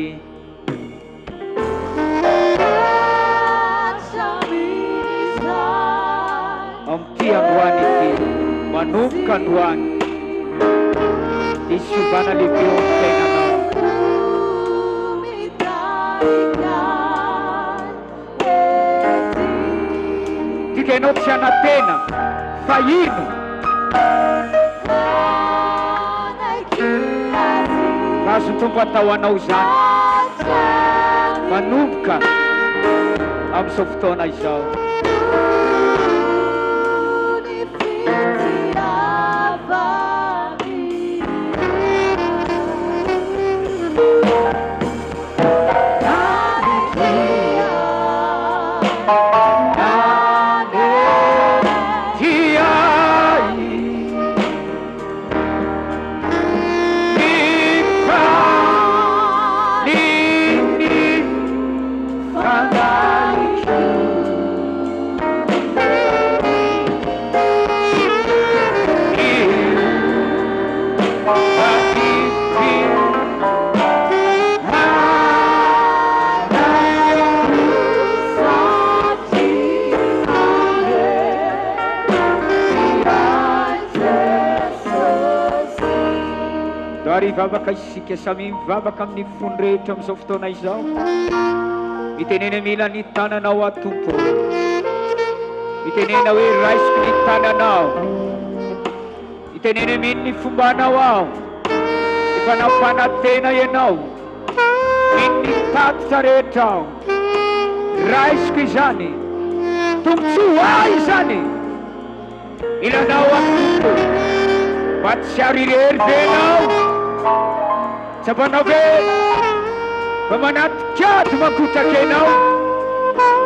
Amin'ity androany ity, manomboka androany, hisy fiovana lehibe eo amin'ny fiainanao. Dika ianao tsy hanantena fa hino. Fa azon'ny Tompo atao anao izany manomboka amin'izao fotoana izao. Ary hivavaka isika, samy mivavaka amin'ny fony rehetra amin'izao fotoana izao. Mitenena mila ny tananao aho Tompo. Mitenena hoe raisiko ny tananao. Mitenena mino ny fombanao aho. Efa nampanantena ianao. Mino ny tatitra rehetra aho. Raisiko izany. Tombontsoa ho ahy izany. Mila anao aho Tompo. Mahatsiaro irery ve ianao? Tsapanao ve fa manatikady mankotraka ianao?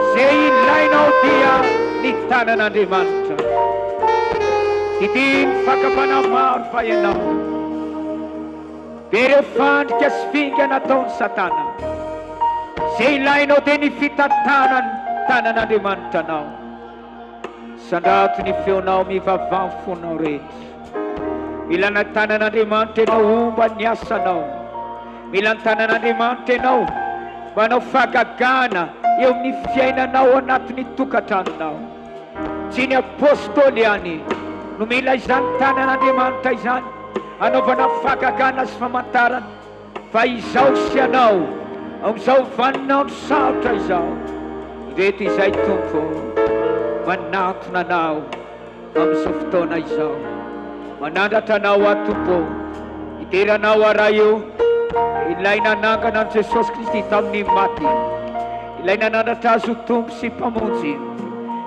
Izay ilainao dia ny tanan'Andriamanitra. Didin'ny fakam-panahy maro fa ianao. Be ireo fandrika sy finga nataon'i Satana. Izay ilainao dia ny fitantanan'ny tanan'Andriamanitra anao. Sandrato ny feonao mivavaha ny fonao rehetra. Mila ny tanan'Andriamanitra ianao homba ny asanao. Mila ny tanan'Andriamanitra ianao mba hanao fahagagana eo amin'ny fiainanao ao anatin'ny tokantranonao. Tsy ny apostoly ihany no mila izany tanan'Andriamanitra izany hanaovana fahagagana sy famantarana fa izaho sy ianao amin'izao vaninandro sarotra izao. Ireto izay Tompo manantona Anao amin'izao fotoana izao. Manandratra Anao aho Tompo ô. Midera Anao aho Ray ô. Ilay nanangana an'i Jesosy Kristy tamin'ny maty. Ilay nanandratra Azy ho Tompo sy Mpamonjy.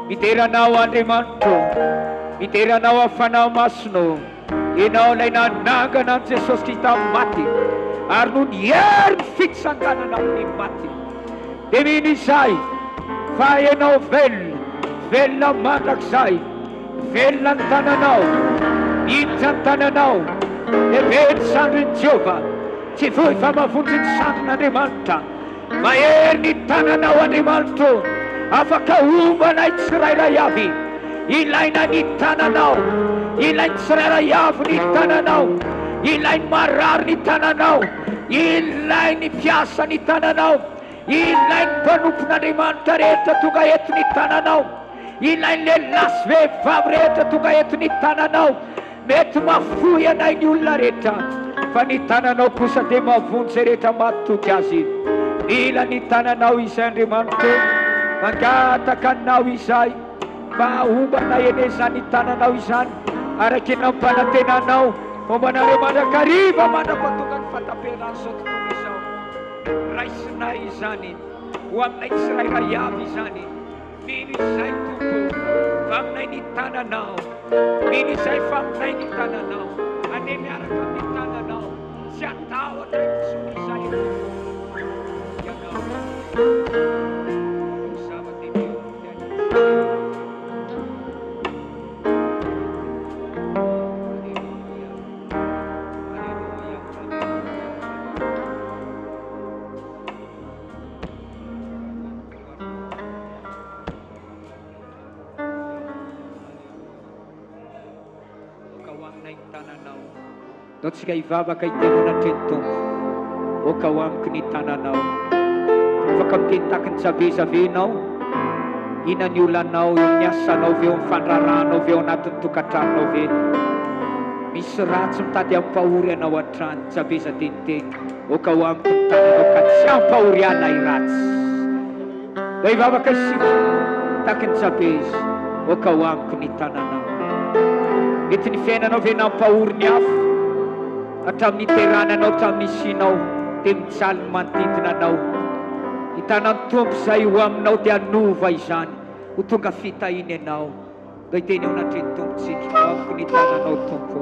Midera Anao aho Andriamanitro ô. Midera Anao aho Fanahy Masina ô. Ianao ilay nanangana an'i Jesosy Kristy tamin'ny maty, ary noho ny herin'ny fitsanganana amin'ny maty, dia mino izahay fa Ianao velona, velona mandrakizay, velona ny tananao, miditra ny tananao, lehibe ny sandrin'i Jehovah, tsy fohy fa mahavonjy ny sandrin'Andriamanitra. Mahery ny tananao Andriamanitra ô, afaka homba anay tsirairay avy, ilaina ny tananao, ilain'ny tsirairay avy ny tananao, ilain'ny marary ny tananao, ilain'ny mpiasa ny tananao, ilain'ny mpanompon'Andriamanitra rehetra tonga eto ny tananao, ilain'ny lehilahy sy vehivavy rehetra tonga eto ny tananao. Mety mahafoy anay ny olona rehetra, fa ny tananao kosa dia mahavonjy izay rehetra matoky Azy. Mila ny tananao izahay Andriamanitra ô, mangataka Anao izahay mba homba anay anie izany tananao izany, araka ny nampanantenanao, homba anareo mandrakariva mandra-pahatonga ny fahataperan'izao tontolo izao. Raisinay izany, ho aminay tsirairay avy izany. Mino izay Tompo fa aminay ny tananao Mino izay fa aminay ny tananao Anie miaraka amin'ny tananao Tsy hatahotra intsony izay Tompo Ianao no zava-dehibe eo amin'ny fiainantsika Aleloia Aleloia Aleloia Aoka ho aminay ny tananao. Ndao tsika hivavaka hiteny anatrehan'ny Tompo. Aoka ho amiko ny tananao. Afaka miteny tahaky ny Jabeza ve ianao? Inona ny olanao eo amin'ny asanao ve, eo amin'ny fandraharahanao ve, ao anatin'ny tokantranonao ve? Misy ratsy mitady hampahory anao hatrany. Jabeza dia niteny, Aoka ho amiko ny tananao ka tsy hampahory ahy ilay ratsy. Mba hivavaka isika, tahaky ny Jabeza, Aoka ho amiko ny tananao. Mety ny fiainanao ve nampahory ny hafa? Hatramin'ny niterahana anao hatramin'ny nisianao dia mijaly ny manodidina anao. Ny tanan'ny Tompo izay ho aminao dia hanova izany ho tonga fitahiana ianao. Mba hiteny eo anatrehan'ny Tompontsika, Ho amiko ny tananao Tompo ô.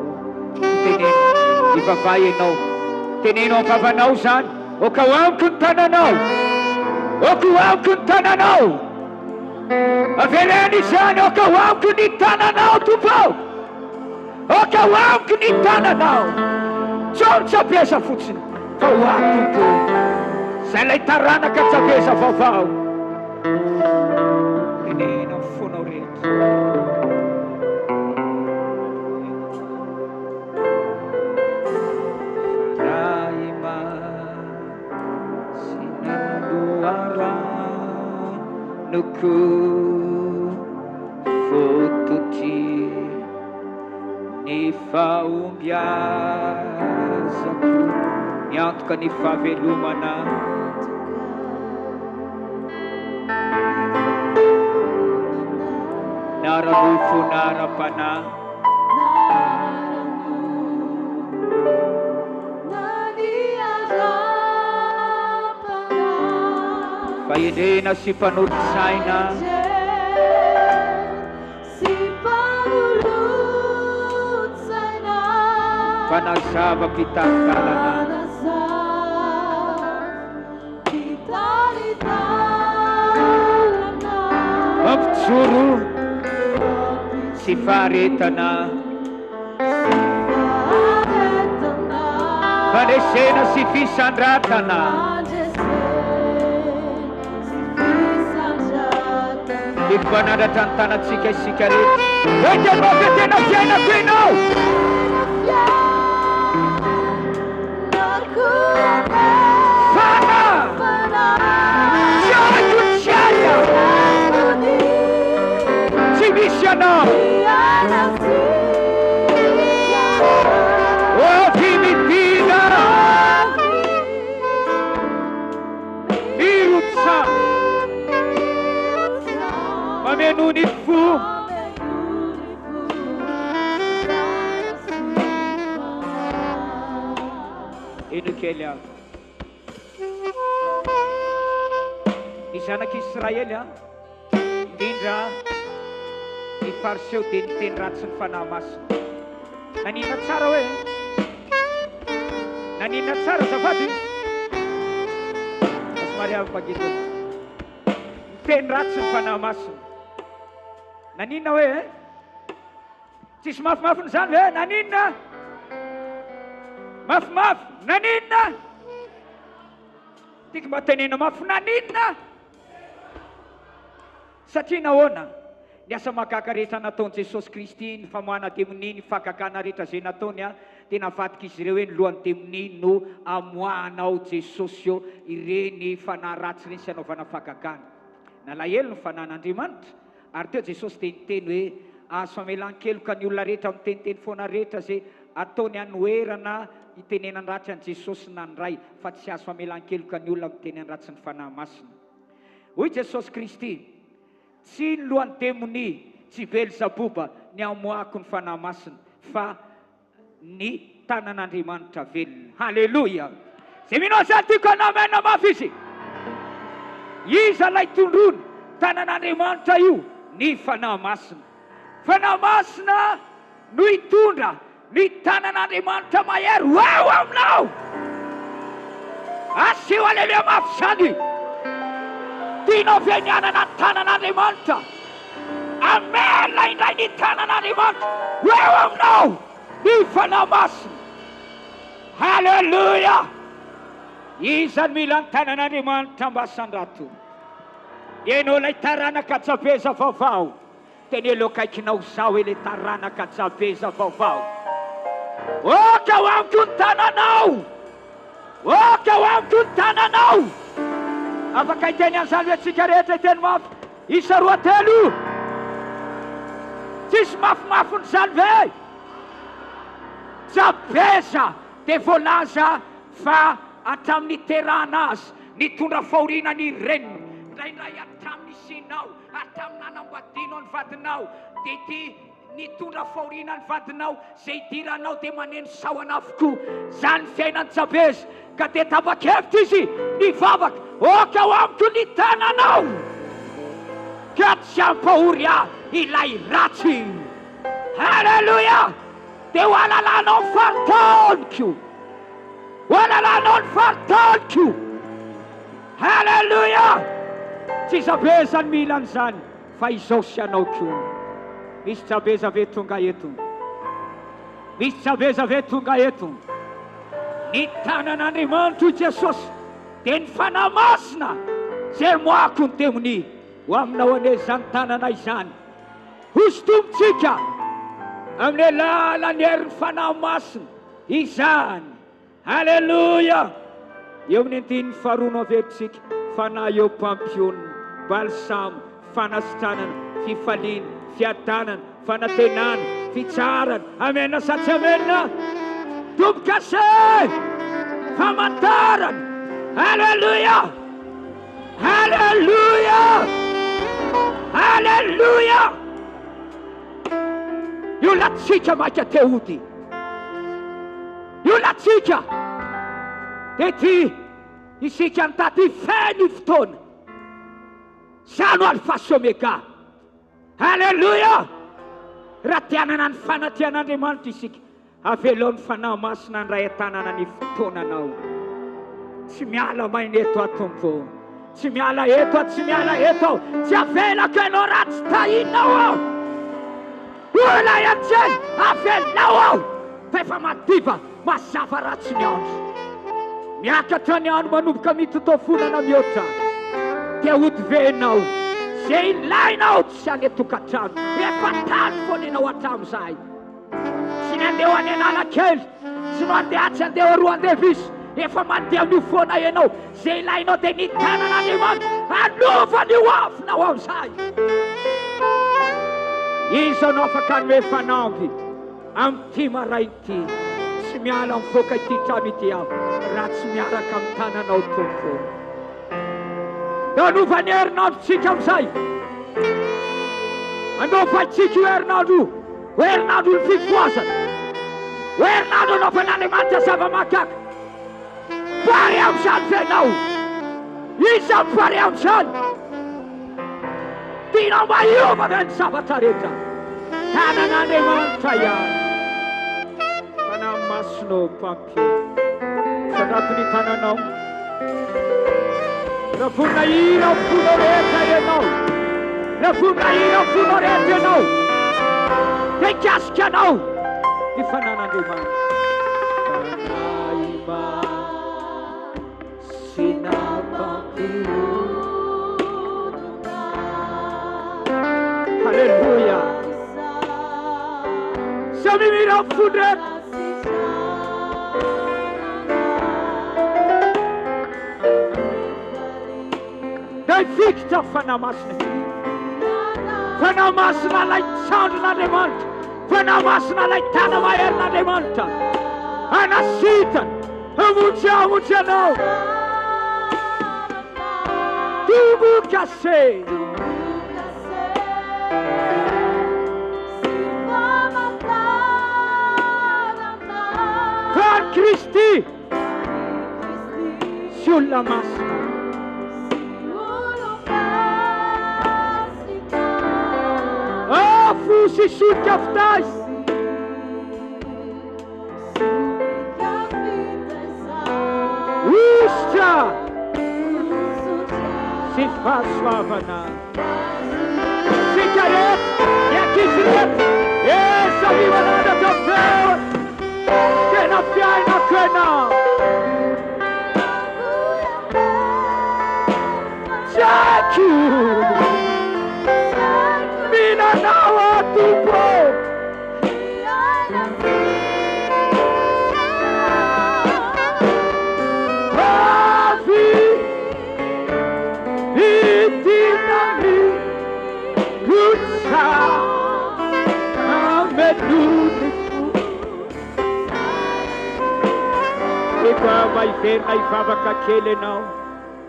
Teneno, mivavaha ianao. Teneno amin'ny vavanao izany, Aoka ho amiko ny tananao. Aoka ho amiko ny tananao. Avereno izany, Aoka ho amiko ny tananao Tompo ô. Aoka ho amiko ny tananao. Tsy ao ny Jabeza fotsiny, fa ho ahy Tompo ô. Izay ilay taranaka Jabeza vaovao. Teneno amin'ny fonao rehetra. Fanahy masina loharanoko. Fototry ny fahombiazako, miantoka ny fahavelomana. Na ara-nofo na ara-panahy. Fahendrena sy mpanolotsaina. Mpanazava mpitari-dalana. Mampijoro sy faharetana. Fandresena sy fisandratana. Tiako hanandratra ny tanantsika isika rehetra. Hoe tena ve tena fiainako ianao? Fanahy! Tsy haiko ny tsy hay aho. Tsy misy anao. Avy midina. Mirotsaha. Mameno ny fo. Heno kely aho. Ny zanak'Israely an, indrindra ny Fariseo dia niteny ratsy ny Fanahy Masina. Naninona tsara hoe? Naninona tsara azafady? Fa somary avy mangina. Niteny ratsy ny Fanahy Masina. Naninona hoe? Tsisy mafimafy izany ve? Naninona? Mafimafy, naninona? Tiako mba teneno mafy, naninona? Satria nahoana? Ny asa mahagaga rehetra nataon'i Jesosy Kristy, ny famoahana demonia, ny fahagagana rehetra izay nataony, dia navadik'izy ireo hoe ny lohan'ny demonia no amoahanao Jesosy eo ireny fanahy ratsy ireny sy anaovana fahagagana. Nalahelo ny fanahin'Andriamanitra. Ary teo Jesosy dia niteny hoe, Azo famelan-keloka ny olona rehetra miteniteny foana rehetra izay ataony hanoherana hitenenan-dratsy an'i Jesosy na ny Ray, fa tsy azo famelan-keloka ny olona miteny an-dratsy ny Fanahy Masina. Hoy Jesosy Kristy, Tsy ny lohan'ny demonia, tsy Belzaboba, ny hamoahako ny Fanahy Masina, fa ny tanan'Andriamanitra velona. Haleloia! Izay mino an'izany tiako hanao amen mafy izy. Iza ilay tondroina? Tanan'Andriamanitra io, ny Fanahy Masina. Fanahy Masina no hitondra ny tanan'Andriamanitra mahery ho ao aminao. Asio aleloia mafy izany. Tianao ve ny hanana ny tanan'Andriamanitra? Amen indray ny tanan'Andriamanitra ho eo aminao ny Fanahy Masina. Haleloia! Iza no mila ny tanan'Andriamanitra mba sandrato? Ianao ilay taranaka Jabeza vaovao. Teneno eo akaikinao izaho ilay taranaka Jabeza vaovao. Aoka ho amiko ny tananao. Aoka ho amiko ny tananao. Afaka hiteny an'izany ve tsika rehetra hiteny mafy? Isa roa telo. Tsisy mafimafin'izany ve? Jabeza dia voalaza fa hatramin'ny niterahana azy, nitondra fahoriana ny reniny, indraindray hatramin'ny nisianao, hatramin'ny nanambadianao ny vadinao, dia ity Nitondra fahoriana ny vadinao, izay idiranao dia maneno sahona avokoa. Izany ny fiainan'i Jabeza. Ka dia tapa-kevitra izy nivavaka, Aoka ho amiko ny tananao, ka tsy hampahory ahy ilay ratsy. Haleloia! Dia ho halalanao ny faritaniko. Ho halalanao ny faritaniko. Haleloia! Tsy Jabeza no mila an'izany. Fa izao sy anao koa. Misy Jabeza ve tonga eto? Misy Jabeza ve tonga eto? Ny tanan'Andriamanitra hoy Jesosy dia ny Fanahy Masina izay moako ny demonia. Ho aminao anie izany tanana izany. Hosintomintsika amin'ny alalan'ny herin'ny Fanahy Masina izany. Aleloia! Eo amin'ny andininy faharoa no averintsika, Fanahy eo mpampionona, balsamo, fanasitranana, fifaliana, fiadanana, fanantenana, fitsaharana. Amena sa tsy amena? Tombo-kase! Famantarana! Aleloia! Aleloia! Aleloia! Io latsika maika te hody. Io latsika dia ity isika nitady feno io fotoana. Za no Alpha sy Omega. Alléluia! Raha te hanana ny fanatrehan'Andriamanitra isika, avelao ny Fanahy Masina handray an-tanana ny fotoananao. Tsy miala maina eto aho Tompo ô. Tsy miala eto aho, tsy miala eto aho. Tsy avelako ianao raha tsy tahinao aho. Hoy ilay anjely, Avelao aho, fa efa madiva mazava ratsy ny andro. Miakatra ny andro manomboka mitotofonana mihoatra. Dia hody ve ianao? Izay ilainao tsy any an-tokantrano. Efa tany foana ianao hatramin'izay. Tsy ny andeha ho any Analakely, tsy no andeha atsy andeha aroa andeha visy. Efa mandeha amin'io foana ianao. Izay ilainao dia ny tanan'Andriamanitra hanova ny ho avinao amin'izay. Iza no afaka hanome fanamby amin'ity maraina ity? Tsy miala mivoaka ity trano ity aho raha tsy miaraka amin'ny tananao Tompo. Nanova ny herinandrontsika amin'izay. Anaovantsika io herinandro io ho herinandron'ny fifohazana, ho herinandro anaovan'Andriamanitra zava-mahagaga. Pare amin'izany ve ianao? Iza no pare amin'izany? Tianao mba hiova ve ny zavatra rehetra? Tanan'Andriamanitra ihany. Fanahy Masina ô Mpampionona, sandrato ny tananao. Raha vonona hihira amin'ny fonao rehetra ianao, raha vonona hihira amin'ny fonao rehetra ianao, dia hikasika anao ny fanan'Andriamanitra. Fanahy Masina Mpampionona. Haleloia. Samy mihira amin'ny fony rehetra. Dia hifikitra ny Fanahy Masina isika. Fanahy Masina ilay tsandrin'Andriamanitra. Fanahy Masina ilay tana-maherin'Andriamanitra. Hanasitrana, hamonjy ahy, hamonjy anao. Tombo-kase. Fa an'i Kristy sy olona masina. Afo sy solika fitaiza. Hosotra sy fahasoavana. Isika rehetra, ny ankizy rehetra, eh, samia manandratra feo. Tena fiainako ianao. Tsy haiko. Mila anao aho Tompo. hiverina hivavaka kely ianao.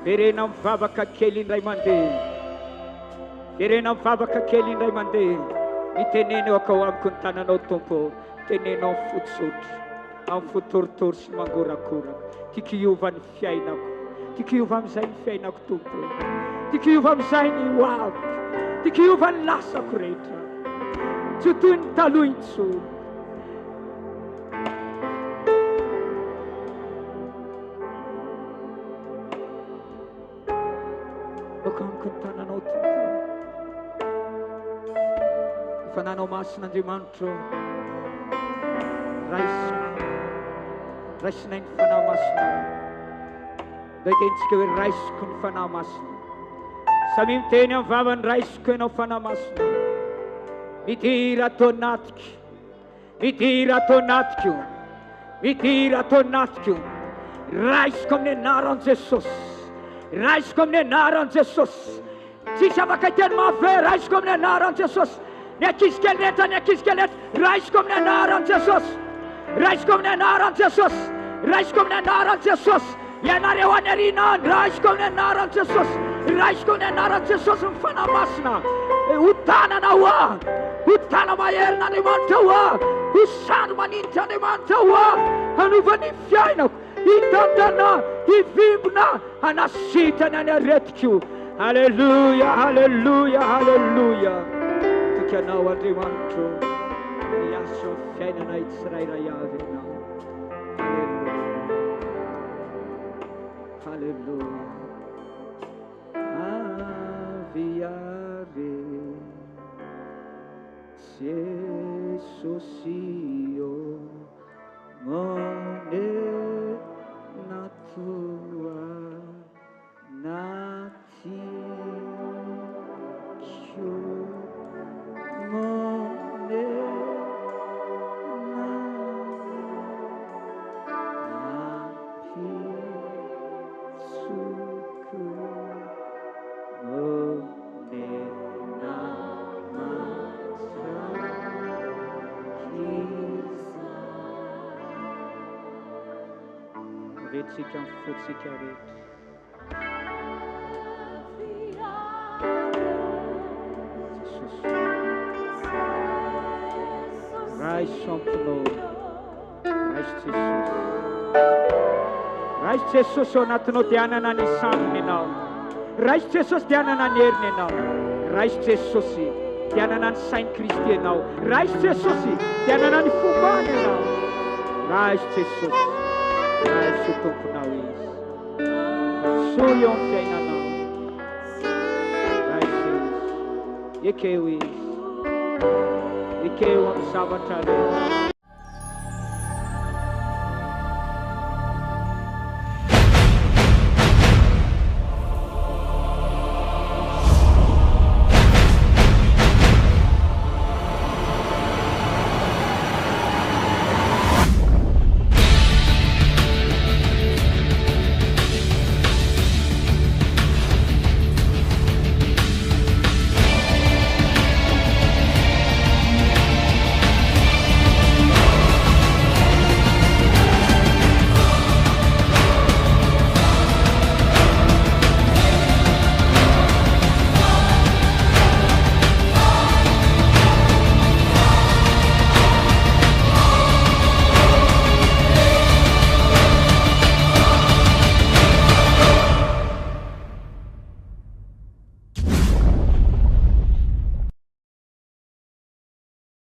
Verena mivavaka kely indray mandeha. Verena mivavaka kely indray mandeha. Mitenena eo akao amiko ny tananao Tompo ô. Teneno amin'ny fo tsotra, amin'ny fo torotoro sy mangorakoraka. Tiako hiova ny fiainako. Tiako hiova amin'izay ny fiainako Tompo ô. Tiako hiova amin'izay ny ho aviko. Tiako hiova ny lasako rehetra. Tsy ho toy ny taloha intsony. Aoka amiko ny tananao Tompo. Ny fananao masina Andriamanitra ô. Raisiko. Raisinay ny Fanahy Masina. Ndao hitentsika hoe raisiko ny Fanahy Masina. Samia miteny amin'ny vavany raisiko ianao Fanahy Masina. Midira ato anatiko. Midira ato anatiko, midira ato anatiko, raisiko amin'ny anaran'i Jesosy, raisiko amin'ny anaran'i Jesosy. Tsisy afaka hiteny mafy hoe raisiko amin'ny anaran'i Jesosy. Ny ankizy kely rehetra, ny ankizy kely rehetra, raisiko amin'ny anaran'i Jesosy, raisiko amin'ny anaran'i Jesosy, raisiko amin'ny anaran'i Jesosy. Ianareo any aoriana any, raisiko amin'ny anaran'i Jesosy, raisiko amin'ny anaran'i Jesosy ny Fanahy Masina. Ho tanana ho ahy, ho tana-maherin'Andriamanitra ho ahy, ho sandry maninjitr'Andriamanitra ho ahy, hanova ny fiainako, hitantana, hivimbina, hanasitrana ny aretiko. Aleloia, aleloia, aleloia. Toky Anao Andriamanitro, miasa eo amin'ny fiainanay tsirairay avy Ianao. Haleloia. Avia re Jesosy ô monena toa Averitsika amin'ny fontsika rehetra. Jesosy. Raiso am-ponao. Raiso Jesosy. Raiso Jesosy ao anatinao dia hanana ny sandriny ianao. Raiso Jesosy dia hanana ny heriny ianao. Raiso Jesosy dia hanana ny sain'i Kristy ianao. Raiso Jesosy dia hanana ny fombany ianao. Raiso Jesosy. Raiso Tomponao Izy. Soa eo amin'ny fiainanao. Raiso Izy. Ekeo Izy. Ekeo amin'ny zavatra rehetra.